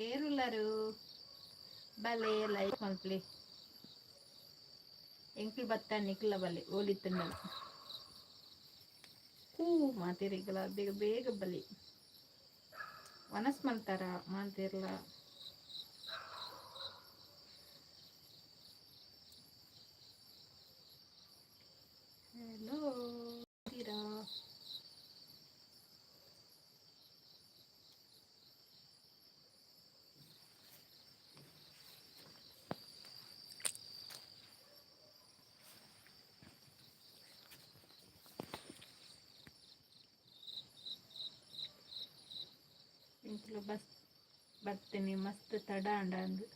ಏರುಲ್ಲರು? ಬಲೆ, ಲೈಕ್ ಮಲ್ಪಲೆ. ಎಂಕ್ಲು ಬತ್ತ, ನಿಕ್ಲ ಬಲೆ. ಓಲಿತ್ತಂಡಲ ಹೂ ಮಾತೆರಿಗಲ ಬೇಗ ಬೇಗ ಬಲಿ. ವನಸ್ ಮಲ್ತಾರ ಮಾಂತಿರ್ಲ? ಹಲೋ, ಇದ್ದೀರಾ? ಎಂಕ್ಲು ಬಸ್ ಬರ್ತೀನಿ, ಮಸ್ತ್ ತಡ ಅಂಡ ಅಂದು.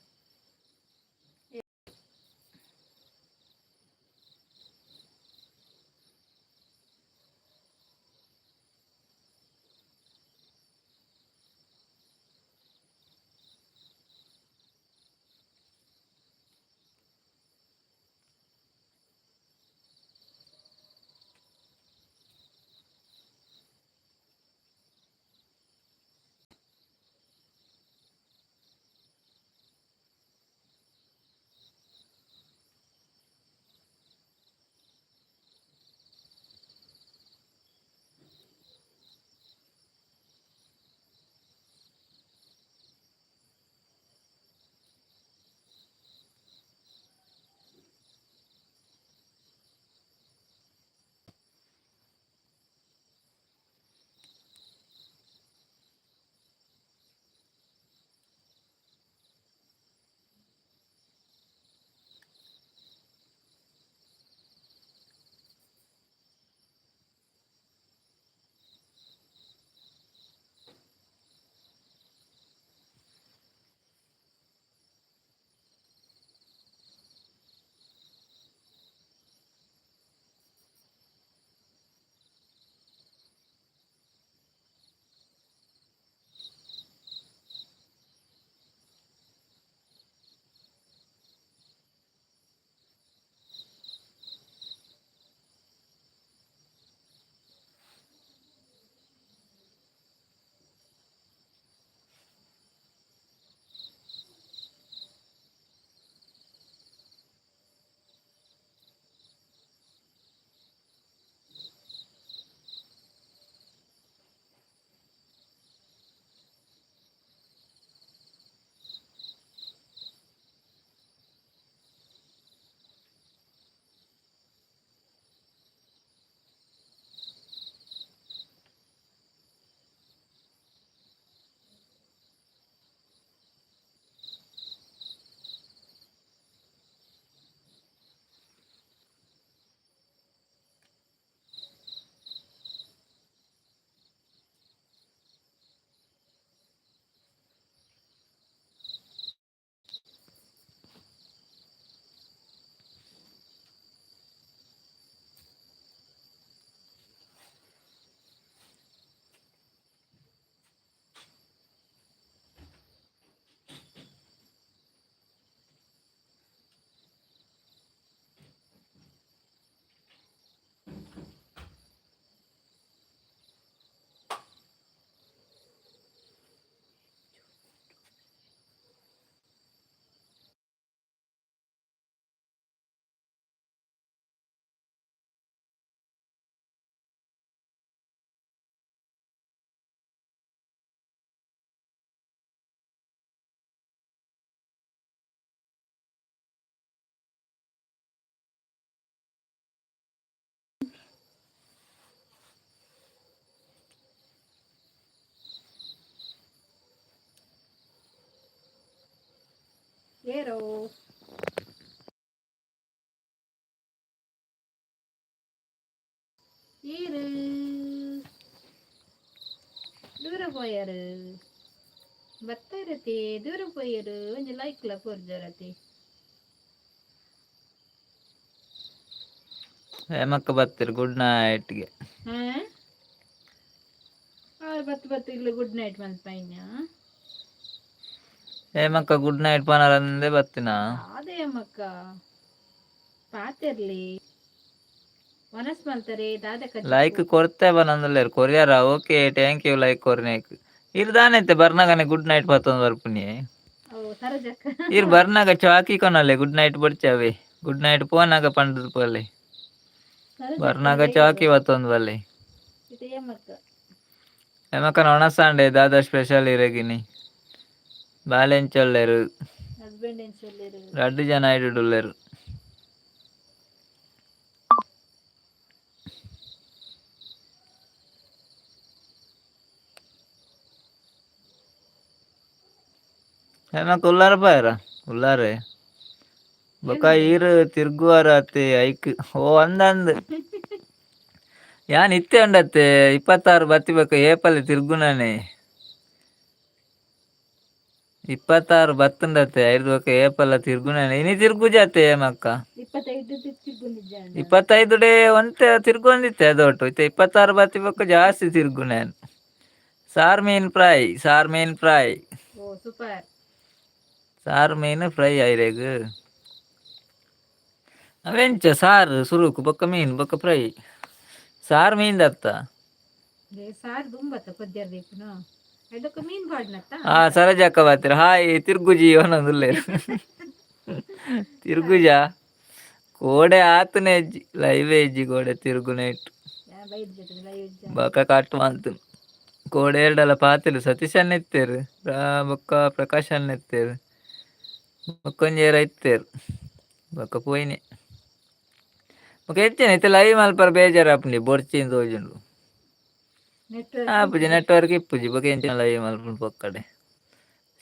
ಏರೋ ಈರು ದೂರ ಪೋಯರು ಬತ್ತರತಿ, ದೂರ ಪೋಯರು. ಒಂಜಿ ಲೈಕ್ಲ ಕೊರ್ಜರತಿ. ಹೇಮಕ್ಕ ಬತ್ತೀರಿ, ಗುಡ್ ನೈಟ್ಗೆ. ಹಾಂ, ಬತ್ತು ಬತ್ತು ಇಲ್ಲ, ಗುಡ್ ನೈಟ್ ಮಲ್ಪೈನ. ಹೇಮಕ್ಕ ಗುಡ್ ನೈಟ್ ಪನರಂದೆ ಬತ್ತಿನ. ಅದೇ ಅಮ್ಮಕ್ಕ ಪಾತೆರ್ಲಿ ವನಸ್ ಮಲ್ತಾರೆ ದಾದ. ಲೈಕ್ ಕೊರ್ತೆ ಬನಂದಲ್ಲೇರು ಕೊರಿಯರ. ಓಕೆ, thank you like ಕೊರ್ನೇಕ್. ಇರ್ ದಾನೈತೆ ಬರ್ನಾಗನೆ ಗುಡ್ ನೈಟ್ ಪತ್ತೊಂದು ಬರ್ಪುನಿ. ಓ ಸರೋಜಕ್ಕ. ಇರ್ ಬರ್ನಾಗ ಚಾಕಿ ಕೊನಲೆ ಗುಡ್ ನೈಟ್ ಬೊಡ್ಚಾವೆ, ಗುಡ್ ನೈಟ್ ಪೋನಾಗ ಪಂಡದ್ ಪೋಲೆ. ಬರ್ನಾಗ ಚಾಕಿ ಬತ್ತೊಂದು ಬಲ್ಲೆ. ಇದು ಏಮಕ್ಕ. ಎಮಕನ ಒಣಸಾಂಡೆ ದಾದಾ ಸ್ಪೆಷಲ್ ಇರಗಿನಿ ಬಾಲೆಂಚೊಲ್ಲೆರು. ಹಸ್ಬೆಂಡ್ ಎಂಚೊಲ್ಲೆರು? ರಡ್ಡು ಜನ ಇಡುಡುಲ್ಲೆರು. ಹೇಮಕ್ಕ ಉಲ್ಲಾರ ಪಾಯರ ಉಲ್ಲಾರೆ ಬೊಕ ಈರ್ ತಿರ್ಗುವಾರ ಅತ್ತೆ ಐಕ್ ಓ ಅಂದಂದ್ ಯಾನ್ ಇತ್ತೆ ಉಂಡತ್ತೆ 26 ಬತ್ತಿ ಬೊಕ ಏಪಲೆ ತಿರ್ಗುನನೆ 26 ಬತ್ತುಂಡತ್ತೆ ಐರ್ದ್ ಬೊಕ ಏಪಲ ತಿರ್ಗುನನೆ ಇನಿ ತಿರ್ಗುಜಾತೆ ಹೇಮಕ್ಕ. 25 ತಿರ್ಗುನಿಜ್ಜಾಂಡ. 25 ಡೇ ಒಂತೆ ತಿರ್ಗೊಂದಿತ್ತೆ ಅದೊಟ್ಟು ಇತ್ತೆ 26 ಬತ್ತಿ ಬೊಕ ಜಾಸ್ತಿ ತಿರ್ಗುನೇನ್. ಸಾರ್ ಮೀನ್ ಫ್ರೈ, ಸಾರ್ ಮೀನ್ ಫ್ರೈ. ಓ ಸೂಪರ್. ಸಾರ್ ಮೀನ್ ಫ್ರೈ ಐರೆಗ್ ಅವೆಂಚ ಸಾರ್ ಸುರುಕು ಬೊಕ್ಕ ಮೀನ್ ಬೊಕ್ಕ ಫ್ರೈ ಸಾರ್ ಮೀನ್ ದತ್ತ. ಸಾರ್ ದುಂಬತ್ತ ಕೊದ್ಯರ್ ದೀಪುನು ಐದಕ್ಕ ಮೀನ್ ಬಾಡ್ನತ್ತ. ಆ ಸರೋಜಕ್ಕ ಬಾತಿರ ಹಾಯ್ ತಿರ್ಗುಜಿ ಒಂದೊಂದುಲ್ಲೇರು ತಿರ್ಗುಜ ಕೋಡೆ ಆತನೆ ಇಜ್ಜಿ ಲೈವ್ ಇಜ್ಜಿ ಕೋಡೆ ತಿರ್ಗುನೇಟ್. ಬೈದ್ ಜೊತೆ ಲೈವ್ ಇಜ್ಜ. ಬೊಕ ಕಟ್ ಮಂತು ಕೋಡೆ ಎರಡಲ ಪಾತೆರು ಸತೀಶ್ ಅಣ್ಣ ಇತ್ತೆರ್ ಬೊಕ್ಕ ಪ್ರಕಾಶ್ ಅಣ್ಣ ಇತ್ತೆರ್ ಬೊಕ್ಕೊಂಜಿ ಏರ ಇತ್ತೆರ್ ಬೊಕ್ಕ ಪೋಯಿನೆ ಬೊಕ ಹೆಚ್ಚಿನ ಇತ್ತೆ ಲೈವ್ ಮಲ್ಪರ ಬೇಜಾರಾಪುಂಡು ಬೊರ್ಚಿಂದ್ ತೋಜುಂಡು. ನೆಟ್ವರ್ಕ್. ಆಪುಜಿ, ನೆಟ್ವರ್ಕ್ ಇಪ್ಪುಜಿ ಬೊಕ ಎಂಚಿನ ಲೈವ್ ಮಲ್ಪುಂಡು ಪೊಕ್ಕಡೆ.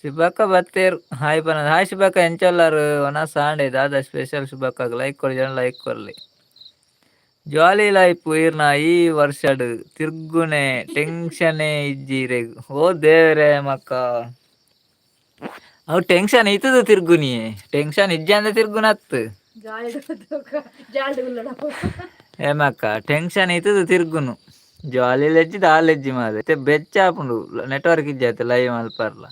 ಶುಭಕ್ಕ ಬತ್ತೇರ್ ಹಾಯ್ ಪನ. ಹಾಯ್ ಶುಭಕ್ಕ, ಎಂಚೊಲ್ಲಾರು? ಒನಸ್ ಆಂಡೆ ದಾದಾ ಸ್ಪೆಷಲ್? ಶುಭಕ್ಕ ಲೈಕ್ ಕೊರಿ ಜನ ಲೈಕ್ ಕೊರ್ಲಿ. ಜಾಲಿ ಲೈಫ್ ಈರ್ನ ಈ ವರ್ಷಡ್ ತಿರ್ಗುನೆ ಟೆನ್ಷನ್ ಇಜ್ಜಿ ಇರೆಗ್. ಓ ದೇವರೇ ಮಕ್ಕ ಅವು ಟೆನ್ಷನ್ ಇತ್ತದು ತಿರ್ಗುನಿ ಟೆನ್ಷನ್ ಇಜ್ಜಂದೆ ತಿರ್ಗುನತ್ತು. ಜಾಲ್ಡ್ ಜಾಲ್ಡ್ ಉಲ್ಲಡ. ಏಮಕ್ಕ ಟೆನ್ಷನ್ ಇತ್ತದು ತಿರ್ಗುನು ಜಾಲಿ ಲೆಜ್ಜಿ ದಾಲೆಜ್ಜಿ ಮಾರೆ ಇತ್ತೆ ಬೆಚ್ಚ ಆಪುಂಡು ನೆಟ್ವರ್ಕ್ ಇಜ್ಜಿ ಆಯ್ತು ಲೈವ್ ಮಲ್ಪರ್ಲ.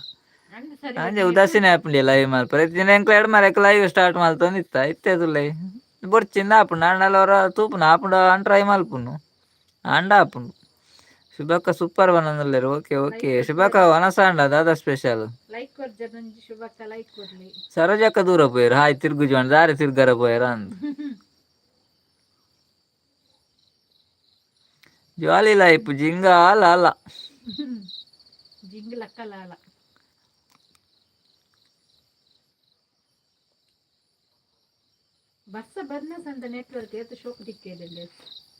ಸರಿ. ಅಂಚೆ ಉದಾಸೀನ ಆಪುಂಡಿ ಲೈವ್ ಮಲ್ಪರ ಇತ್ತಿನ ಎಂಕ್ಲ ಮರಕ್ ಲೈವ್ ಸ್ಟಾರ್ಟ್ ಮಲ್ತೊಂದಿತ್ತ ಇತ್ತೆ ತುಲೈ ಬೊರ್ಚಿಂದ ಆಪುಂಡು ಆಂಡಲ ಒರ ತೂಪುನು ಆಪುಂಡು ಅನ್ ಟ್ರೈ ಮಲ್ಪುನು ಆಂಡ ಆಪುಂಡು. ಶುಭಕ್ಕ ಸೂಪರ್ ಬನೊಂದುಲ್ಲೆರ್. ಓಕೆ ಓಕೆ ಶುಭಕ್ಕ, ವನಸಾಂಡ ದಾದಾ ಸ್ಪೆಷಲ್? ಲೈಕ್ ಕೊರ್ಜರ್ ನಂಜಿ ಶುಭಕ್ಕ ಲೈಕ್ ಕೊರ್ಲಿ. ಸರೋಜಕ್ಕ ದೂರ ಪೋಯೆರ್ ಹಾಯ್ ತಿರ್ಗುಜಿ ದಾರೆ ತಿರ್ಗರ ಪೋಯೆರ್ ಅಂದ್. ಜಾಲಿ ಲೈಫ್ ಜಿಂಗ ಲಾಲ. ಜಿಂಗ್ ಲಕ್ಕ ಲಾಲ. ಬರ್ಸ ಬರ್ನ ಸಂದ ನೆಟ್ವರ್ಕ್ ಏತ್ ಶೋಕ್ ದಿಕ್ಕೇದಿಲ್ಲ.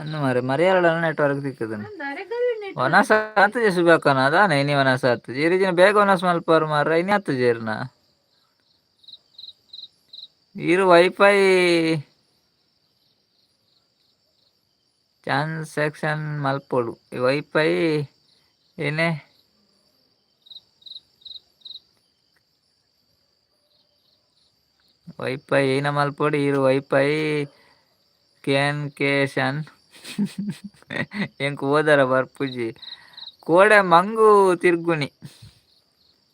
ಅಂದು ಮಾರೆ ಮರಿಯಾಲ ನೆಟ್ವರ್ಕ್ ತಿಕ್ಕುದು. ನೆಟ್ವರ್ಕ್. ವನಸ ಆತುಜೆ ಶುಭಕ್ಕನ ಅದಾನೆ ಇನಿ ವನಸ ಆತುಜೆ ಇರಿಜಿನ ಬೇಗ ವನಸ್ ಮಲ್ಪರು ಮಾರ್ರೆ ಇನಿ ಆತುಜೆರ್ನ ಇರು ವೈಫೈ ಟ್ರಾನ್ಸಾಕ್ಷನ್ ಮಲ್ಪೊಡು ವೈಫೈ ಏನೇ ವೈಫೈ ಏನ ಮಲ್ಪೊಡು ಇರು ವೈಫೈ ಕ್ಯಾನ್ಕೇಶನ್ ಎಂಕ್ ಓದರ ಬರ್ಪುಜಿ. ಕೋಡೆ ಮಂಗು ತಿರ್ಗುನಿ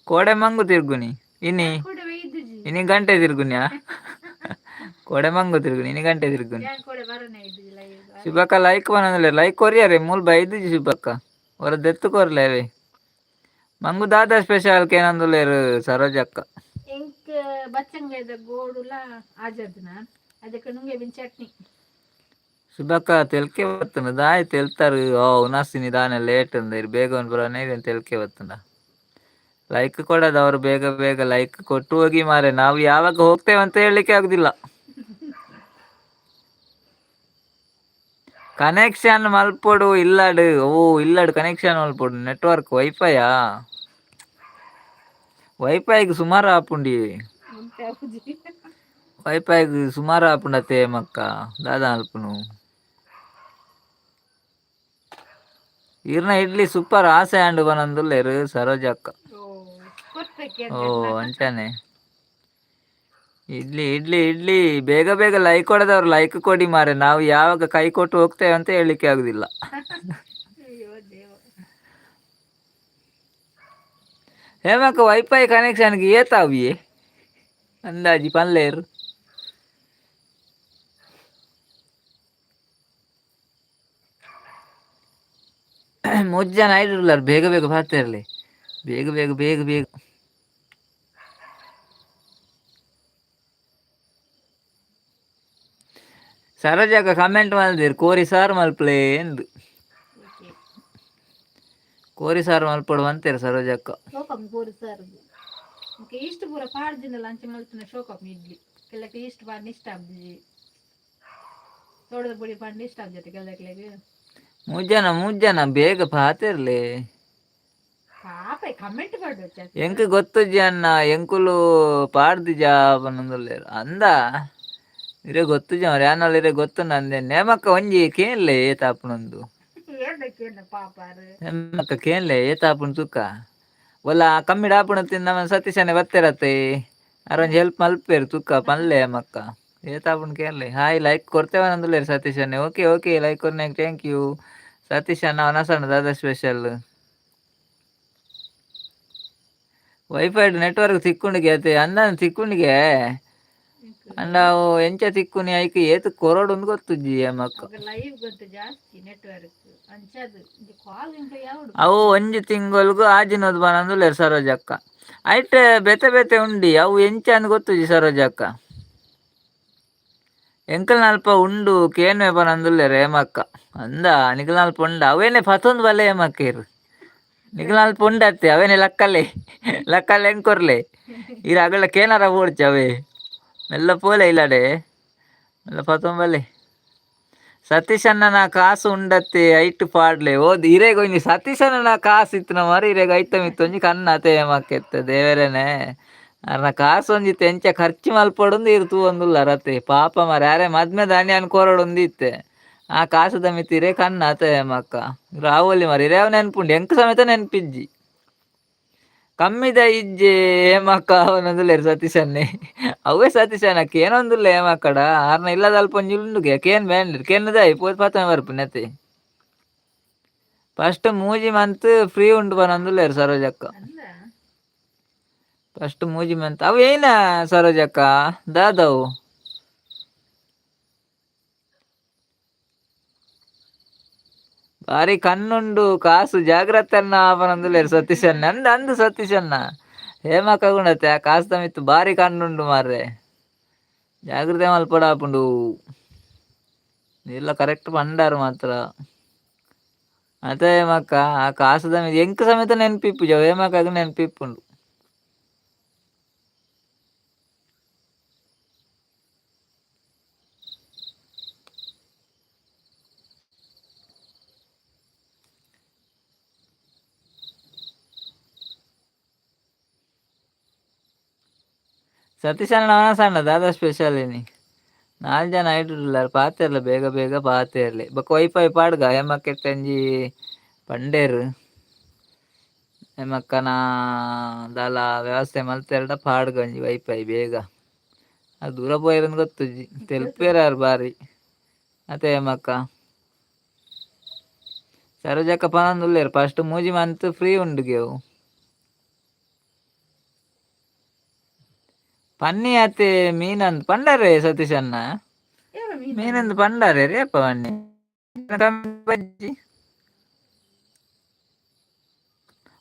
ಕೋಡೆ ಮಂಗು ತಿರ್ಗುನಿ ಇನಿ. ಕೋಡೆ ಒಯ್ದುಜಿ. ಇನಿ ಗಂಟೆ ತಿರ್ಗುನ್ಯಾ ಕೋಡೆ ಮಂಗು ತಿರ್ಗುನಿ ಇನಿ ಗಂಟೆ ತಿರ್ಗುನಿ. ಯಾನ್ ಕೋಡೆ ಬರನೆ ಇದ್ದುಜಿ ಲೈವ್. ಶುಭಕ್ಕ ಲೈಕ್ ಪನೊಂದುಲ್ಲೆರ್ ಲೈಕ್ ಕೊರಿಯರೆ ಮೂಲು ಬೈದುಜಿ ಶುಭಕ್ಕ ಒರ ದೆತ್ತ್ ಕೊರ್ಲೆ ಅವೆ. ಮಂಗು ದಾದಾ ಸ್ಪೆಷಲ್ ಕೇನೊಂದುಲ್ಲೆರ್ ಸರೋಜಕ್ಕ. ಎಂಕ್ ಬಚ್ಚಂಗಾಯ್ದ ಗೋಡುಲ ಆಜರ್ದಿನ ಅದಕ್ಕೆ ನುಂಗೆ ಬಿನ್ ಚಟ್ನಿ. ಶುಭಕ್ಕ ತೆಲ್ಕೆ ಬತ್ತುಂಡು ದಾಯೆ ತೆಲ್ತಾರು ಓ ಉನಸ್ಸಿನಿ ದಾನೆ ಲೇಟ್ ಉಂದು ಇರ್ ಬೇಗ ಒಂದು ಬರೋನೆ ತೆಲ್ಕೆ ಬತ್ತುಂಡ ಲೈಕ್ ಕೊಡೋದು ಅವರು ಬೇಗ ಬೇಗ ಲೈಕ್ ಕೊಟ್ಟು ಹೋಗಿ ಮಾರೆ ನಾವು ಯಾವಾಗ ಹೋಗ್ತೇವೆ ಅಂತ ಹೇಳಲಿಕ್ಕೆ ಆಗುದಿಲ್ಲ. ಕನೆಕ್ಷನ್ ಮಲ್ಪೊಡು ಇಲ್ಲಡ್ ಓ ಇಲ್ಲಡ್ ಕನೆಕ್ಷನ್ ಮಲ್ಪೊಡು ನೆಟ್ವರ್ಕ್ ವೈಫೈಯಾ ವೈಫೈಗ್ ಸುಮಾರು ಆಪುಂಡಿ. ಒಂತೆ ಆಪುಜಿ. ವೈಫೈಗ್ ಸುಮಾರು ಆಪುಂಡತೆ ಮಕ್ಕ ದಾದಾ ಮಲ್ಪುನು. ಈರ್ನ ಇಡ್ಲಿ ಸೂಪರ್ ಆಸೆ ಆಂಡ್ ಪನೊಂದುಲ್ಲೆರ್ ಸರೋಜಕ್ಕ. ಓ ಕೊರ್ಪೆಕ್ಕೆ. ಓ ಅಂಚನೆ ಇಡ್ಲಿ ಇಡ್ಲಿ ಇಡ್ಲಿ ಬೇಗ ಬೇಗ ಲೈಕ್ ಕೊಡದವ್ರು ಲೈಕ್ ಕೊಡಿ ಮಾರೆ ನಾವು ಯಾವಾಗ ಕೈ ಕೊಟ್ಟು ಹೋಗ್ತೇವೆ ಅಂತ ಹೇಳಲಿಕ್ಕೆ ಆಗುದಿಲ್ಲ. ಅಯ್ಯೋ ದೇವ. ಹೇಮಕ್ಕ ವೈಫೈ ಕನೆಕ್ಷನ್ಗೆ ಏತಾವಿಯೇ ಅಂದಾಜಿ ಪನ್ಲೇರು. ಮೂಜ್ ಜನ ಐಡುಲ್ಲಾರ್ ಬೇಗ ಬೇಗ ಪಾತೆರ್ಲೆ. ಬೇಗ ಬೇಗ ಬೇಗ ಬೇಗ. ಸರೋಜಕ್ಕ ಕಮೆಂಟ್ ಮಲ್ದಿರ್ ಕೋರಿ ಸಾರು ಮಲ್ಪಲೆ ಎಂದು. ಓಕೆ. ಕೋರಿ ಸಾರು ಮಲ್ಪಡು ಅಂತೀರ ಸರೋಜಕ್ಕ. ಶೋಕಪ್ ಕೋರಿ ಸಾರು ಓಕೆ. ಇಷ್ಟು ಪೂರ ಪಾಡ್ದಿನಲ್ಲ ಅಂಚೆ ಮಲ್ಪಿನ ಶೋಕಪ್ ಇಡ್ಲಿ ಕೆಲಕ್ಕೆ ಇಷ್ಟು ಪಾಡ್ನ ಇಷ್ಟ ಆಬ್ಜಿ, ಸೋಡದ ಪುಡಿ ಪಾಡ್ನ ಇಷ್ಟ ಆಬ್ಜತೆ ಕೆಲಕ್ಲೆಗ್. ಮೂಜನ ಮೂಜನ ಬೇಗ ಪಾತಿರ್ಲಿ. ಪಾಪ ಕಮೆಂಟ್ ಪಾಡು. ಎಂಕ್ ಗೊತ್ತುಜ್ಜಿ ಅಣ್ಣ, ಎಂಕುಲು ಪಾಡ್ದಿಜ ಪನ್ನೊಂದುಲ್ಲೆರ್ ಅಂದ. ಇರೆ ಗೊತ್ತುಜ್ಜಿ ಮಾರ್ರೆ, ಯಾನಲ ಇರೆ ಗೊತ್ತುಂಡು ಅಂದೆ. ನೇಮಕ್ಕ ಒಂಜಿ ಕೇನ್ಲೆ ಏತಾಪುನಂದು. ಏನ ಪಾಪಾರು? ನೇಮಕ್ಕ ಕೇನ್ಲೆ ಏತಾಪುಂಡು ತೂಕ. ಒಲ್ಲ ಕಮ್ಮಿಡ್ ಆಪುಂಡು ತಿಂದ ನಮ್ಮ ಸತೀಶನೆ ಬತ್ತೆರತ್ತೆ, ಅರೊಂಜಿ ಹೆಲ್ಪ್ ಮಲ್ಪೇರು ತೂಕ. ಪನ್ಲೆ ಮಕ್ಕ ಏತಾಪುಂಡು ಕೇನ್ಲೆ. ಹಾಯ್, ಲೈಕ್ ಕೊರ್ತೇವನಂದುಲ್ಲೆರ್ ಸತೀಶನ್ನೆ. ಓಕೆ ಓಕೆ, ಲೈಕ್ ಕೊರ್ನೆಗ್ thank you Satish ಅಣ್ಣ. ವನಸಣ್ಣ ದಾದಾ ಸ್ಪೆಷಲ್? ವೈಫೈ ನೆಟ್ವರ್ಕ್ ತಿಕ್ಕುಂಡಿಗೆ ಅತೆ ಅಂದಾನ ತಿಕ್ಕುಂಡಿಗೆ ಅಂಡ ಅವು ಎಂಚ ತಿಕ್ಕುನಿ, ಐಕ್ ಏತ್ ಕೊರೊಡುಂದು ಗೊತ್ತುಜ್ಜಿ ಮಕ್ಕ. ಲೈವ್ ಗೊತ್ತು ಜಾಸ್ತಿ ನೆಟ್ವರ್ಕ್ ಅಂಚದು ಕಾಲ್ ಇಂಕ ಯಾವಡು. ಅವು ಒಂಜಿ ತಿಂಗೊಲ್ಗು ಆಜಿನೋದು ಬನಂದುಲ್ಲೆರ್ ಸರೋಜಕ್ಕ. ಐಟ್ ಬೇತೆ ಬೇತೆ ಉಂಡಿ, ಅವು ಎಂಚ ಅಂದ್ ಗೊತ್ತುಜ್ಜಿ ಸರೋಜಕ್ಕ. ಎಂಕಲ್ನ ಅಲ್ಪ ಉಂಡು ಕೇನ್ವೆ ಪನಂದುಲ್ಲೆರ್ ಹೇಮಕ್ಕ. ಅಂದ ನಿಕಲ್ನ ಅಲ್ಪ ಉಂಡ? ಅವೇನೆ ಪತೊಂದು ಬಲ್ಲೆ ಹೇಮಕ್ಕ. ಇರು ನಿಕಲ್ನ ಅಲ್ಪ ಉಂಡತ್ತೆ, ಅವೇನೆ ಲಕ್ಕಲೆ ಲಕ್ಕಲೆ ಎಂಕೊರ್ಲೆ. ಇರು ಅಗಲ ಕೇನಾರ ಬೋಡ್ಚಿ, ಅವೇ ಮೆಲ್ಲ ಪೋಲೆ ಇಲ್ಲಡೆ ಮೆಲ್ಲ ಪತೊಂಬಲ್ಲೆ. ಸತೀಶ್ ಅಣ್ಣನ ಕಾಸು ಉಂಡತ್ತೆ, ಐಟ್ ಪಾಡ್ಲೆ. ಓದ್ ಇರೆಗ್ ಒಂಜಿ ಸತೀಶ್ ಅಣ್ಣನ ಕಾಸು ಇತ್ತಿನ ಮಾರಿ ಇರೆಗ್ ಐತ ಮಿತ್ತ್ ಒಂಜಿ ಕಣ್ಣು ಅತೆ ಹೇಮಕ್ಕ. ದೇವರೇನೆ ಅರ್ನ ಕಾಸು ಒಂಜಿ ಎಂಚ ಖರ್ಚು ಮಲ್ಪೊಡುಂದು ಇರು ತೂವೊಂದುಲ್ಲರ್ ಅತೆ. ಪಾಪ ಮಾರ್ರೆ, ಅರೆ ಮದ್ಮೆದ ಅನಿ ಅನ್ ಕೊರೊಡುಂದು ಇತ್ತೆ ಆ ಕಾಸುದ ಮಿತ್ತ್ ಇರೆ ಕಣ್ಣು ಅತೆ ಹೇಮಕ್ಕ. ರಾವೊಲಿ ಮಾರ್ರೆ, ಇರೆ ಅವು ನೆನ್ಪುಂಡು, ಎಂಕ್ ಸಮೇತ ನೆನ್ಪಿಜ್ಜಿ. ಕಮ್ಮಿದ ಇಜ್ಜೆ ಹೇಮಕ್ಕ ಅವನೊಂದುಲ್ಲೆರ್ ಸತೀಶನ್ನೇ. ಅವೇ ಸತೀಶನ ಕೇನೊಂದುಲ್ಲೆ ಹೇಮಕ್ಕಡ. ಆರ್ನ ಇಲ್ಲದ ಅಲ್ಪ ಒಂಜಿ ಉಂಡುಗೆ ಕೇನ್ ಬ್ಯಾಂಡ್ ಕೇನ್ದಾಯಿ ಪೋದು ಪತ್ತನೆ ಬರ್ಪುನೆ ಅತೆ. ಫಸ್ಟ್ 3 ಮಂತ್ ಫ್ರೀ ಉಂಡು ಪನೊಂದುಲ್ಲೆರ್ ಸರೋಜಕ್ಕ. ಅಂದ. ಫಸ್ಟ್ 3 ಮಂತ್ ಅವು ಏನ ಸರೋಜಕ್ಕ ದಾದವು? ಬಾರಿ ಕಣ್ಣುಂಡು ಕಾಸು ಜಾಗ್ರತೆ ಅಣ್ಣ ಪನೊಂದುಲ್ಲೆರ್ ಸತೀಶಣ್ಣ. ಅಂದ್ ಅಂದ್ ಸತೀಶಣ್ಣ, ಹೇಮಕ್ಕ ಗುಣತೆ ಆ ಕಾಸು ಮಿತ್ತು ಬಾರಿ ಕಣ್ಣುಂಡು ಮಾರ್ರೆ, ಜಾಗ್ರತೆ ಮಲ್ಪೊಡಾಪುಂಡು. ಇಲ್ಲ ಕರೆಕ್ಟ್ ಪಂಡಾರು ಮಾತ್ರ ಅತೆ ಹೇಮಕ್ಕ. ಆ ಕಾಸುದ ಮಿತ್ತ್ ಎಂಕ್ ಸಮೇತ ನೆನ್ಪಿಪ್ಪುಜ, ಹೇಮಕ್ಕಗ್ ನೆನ್ಪಿಪ್ಪುಂಡು. ಸತೀಶ್ ಅಣ್ಣ ಸಣ್ಣ ದಾದಾ ಸ್ಪೆಷಲ್ ಇನಿ? ನಾಲ್ ಜನ ಐಟುಲ್ಲಾರ್, ಪಾತೆರ್ಲೆ ಬೇಗ ಬೇಗ ಪಾತೆರ್ಲೆ. ಬೊಕ ವೈಫೈ ಪಾಡ್ಗ ಹೇಮಕ್ಕ ಒಂಜಿ ಪಂಡೇರು. ಹೇಮಕ್ಕನ ದಾಲ ವ್ಯವಸ್ಥೆ ಮಲ್ತೆರ್ಡ ಪಾಡ್ಗ ಒಂಜಿ ವೈಫೈ ಬೇಗ. ಅದು ದೂರ ಪೋಯೆರಂದ್ ಗೊತ್ತುಜ್ಜಿ, ತೆಲ್ಪೇರಾರ್ ಬಾರಿ ಅತೆ ಹೇಮಕ್ಕ. ಸರೋಜಕ್ಕ ಪನೊಂದುಲ್ಲೆರ್ ಫಸ್ಟ್ 3 ಮಂತ್ ಫ್ರೀ ಉಂಡು ಗೆವು. ಪನ್ನಿ ಅತೆ ಮೀನಂದ್ ಪಂಡರೆ ಸತೀಶ್ ಅಣ್ಣ. ಏವ ಮೀನು? ಮೀನಂದ್ ಪಂಡರೆ ರೇಪ ಬನ್ನಿ ಬಜ್ಜಿ.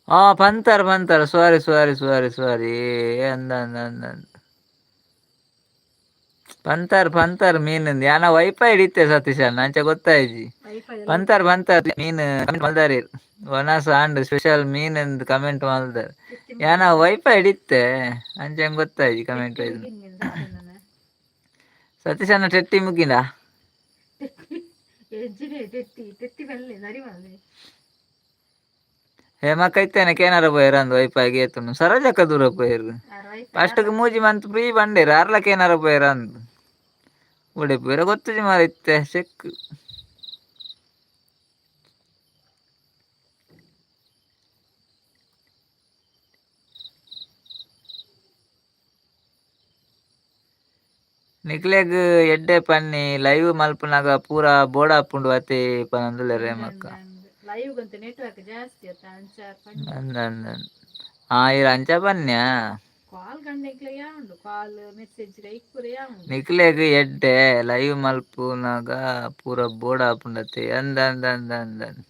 ಆ ಪಂತಾರ ಪಂತಾರ, ಸಾರಿ ಸಾರಿ ಸಾರಿ ಸಾರಿ. ಅಂದ ಅಂದ ಅಂದ ಅಂದ ಪಂತಾರ್ ಪಂತಾರ್ ಮೀನಂದ್. ಯಾನ ವೈಫೈ ಹಿಡಿತೆ ಸತೀಶ್ ಅಣ್ಣ, ಅಂಚ ಗೊತ್ತಾಯ್ಜಿ. ವೈಫೈ. ಪಂತಾರ್ ಪಂತಾರ್ ಮೀನು ಮಲ್ದಾರಿ. ವನಸ್ ಆಂಡ್ ಸ್ಪೆಷಲ್ ಮೀನಂದ್ ಕಮೆಂಟ್ ಮಲ್ದಾರ್. ಯಾನ ವೈಫೈ ಹಿಡಿತ್ತೆ, ಅಂಚ ಹೆಂಗ್ ಗೊತ್ತಾಯ್ಜಿ ಕಮೆಂಟ್ ಆಯ್ತು. ಸತೀಶ್ ಅಣ್ಣ ಟೆಟ್ಟಿ ಮುಗಿಂದ? ಎಂಚಿನೆ ತೆತ್ತಿ ತೆತ್ತಿ ಬಲ್ಲೆ ಸರಿ ಮಲ್ಲೆ. ಹೇಮಕ್ಕ ಇತ್ತೇನೆ ಕೇನಾರ ಪೋಯರ್ ಅಂದ್ ವೈಫೈಗೆ ಏತುಂಡು. ಸರೋಜಕ್ಕ ದೂರ ಪೋಯರ್. ವೈಫೈ. ಫಸ್ಟ್ಗೆ 3 ಮಂತ್ ಫ್ರೀ ಬಂಡೇರು, ಅರ್ಲಕ್ಕೆ ಏನಾರ ಪೋಯರ್ ಅಂದ್. ಒಡೆ ಪೋಯರ ಗೊತ್ತುಜಿ ಮಾರ ಇತ್ತೆ ಚೆಕ್. ನಿಕ್ಲೆಗ್ ಎಡ್ಡೆ ಪನ್ನಿ, ಲೈವ್ ಮಲ್ಪುನಗ ಪೂರ ಬೋಡಾಪುಂಡು ಅತೆ ಪನೊಂದುಲ್ಲೆರ್ ಹೇಮಕ್ಕ. ಲೈವ್ ಗಂತ ನೆಟ್ವರ್ಕ್ ಜಾಸ್ತಿ ಅತ್ತ ಅಂಚ ಪಂಡ. ಅಂದ್ ಅಂದ್ ಅಂದ್. ಆ ಇರ್ ಅಂಚ ಪನ್ಯಾ? ಕಾಲ್ ಗಂಟೆಗ್ಲ ಉಂಡು, ಕಾಲ್ ಮೆಸೇಜ್ ಇಕ್ಕುರೆ ಉಂಡು. ನಿಕ್ಲೆಗ್ ಎಡ್ಡೆ, ಲೈವ್ ಮಲ್ಪುನಗ ಪೂರ ಬೋಡಾಪುಂಡತೆ. ಅಂದ್ ಅಂದ್ ಅಂದ್ ಅಂದ್ ಅಂದ್.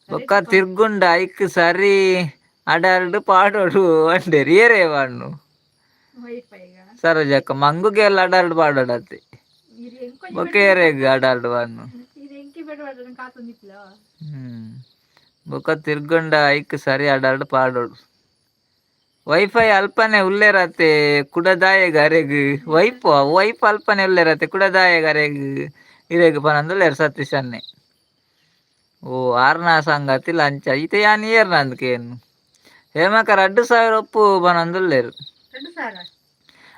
ಬೊಕ್ಕ ತಿರ್ಗುಂಡ ಐಕ್ ಸರಿ. ಅಡಾರ್ಡ್ ಪಾಡೋಡು ಅಂಡೇರು ಏರೇ ಪಾಡ್ನು. ವೈಫೈಗ. ಸರೋಜಕ್ಕ ಮಂಗುಗೆಲ್ಲ ಅಡಾರ್ಡ್ ಪಾಡೋಡತ್ತೆ. ಇದು ಎಂಕೊಂಜಿ. ಬೊಕ್ಕ ಏರೆಗ್ ಅಡಾರ್ಡ್ ಪಾಡ್ನು? ಇದು ಎಂಕಿ ಬೇಡ ಕಾತೊಂದಿಪ್ಲ. ಬೊಕ್ಕ ತಿರ್ಗೊಂಡ ಐಕ್ ಸರಿ ಅಡಾರ್ಡ್ ಪಾಡೋಡು. ವೈಫೈ ಅಲ್ಪನೆ ಉಲ್ಲೇರತೆ ಕುಡದಾಯಗ ಅರೆಗ್ ವೈಪ್ ವೈಪ್ ಅಲ್ಪನೆ ಉಲ್ಲೇರತೆ ಕುಡದಾಯಗ ಅರೆಗ್ ಇರೆಗ್ ಪನಂದುಲ್ಲೆರ್ ಸತೀಶ್ ಅಣ್ಣೆ. ಓ ಆರ್ನ ಸಂಗತಿ ಲಂಚ ಇತ್ತೆ ಯಾನ್ ಏರ್ನ ಅಂದ್ಕೇನು ಹೇಮಕ 2000 ಒಪ್ಪು ಪನಂದುಲ್ಲೆರ್. 2000.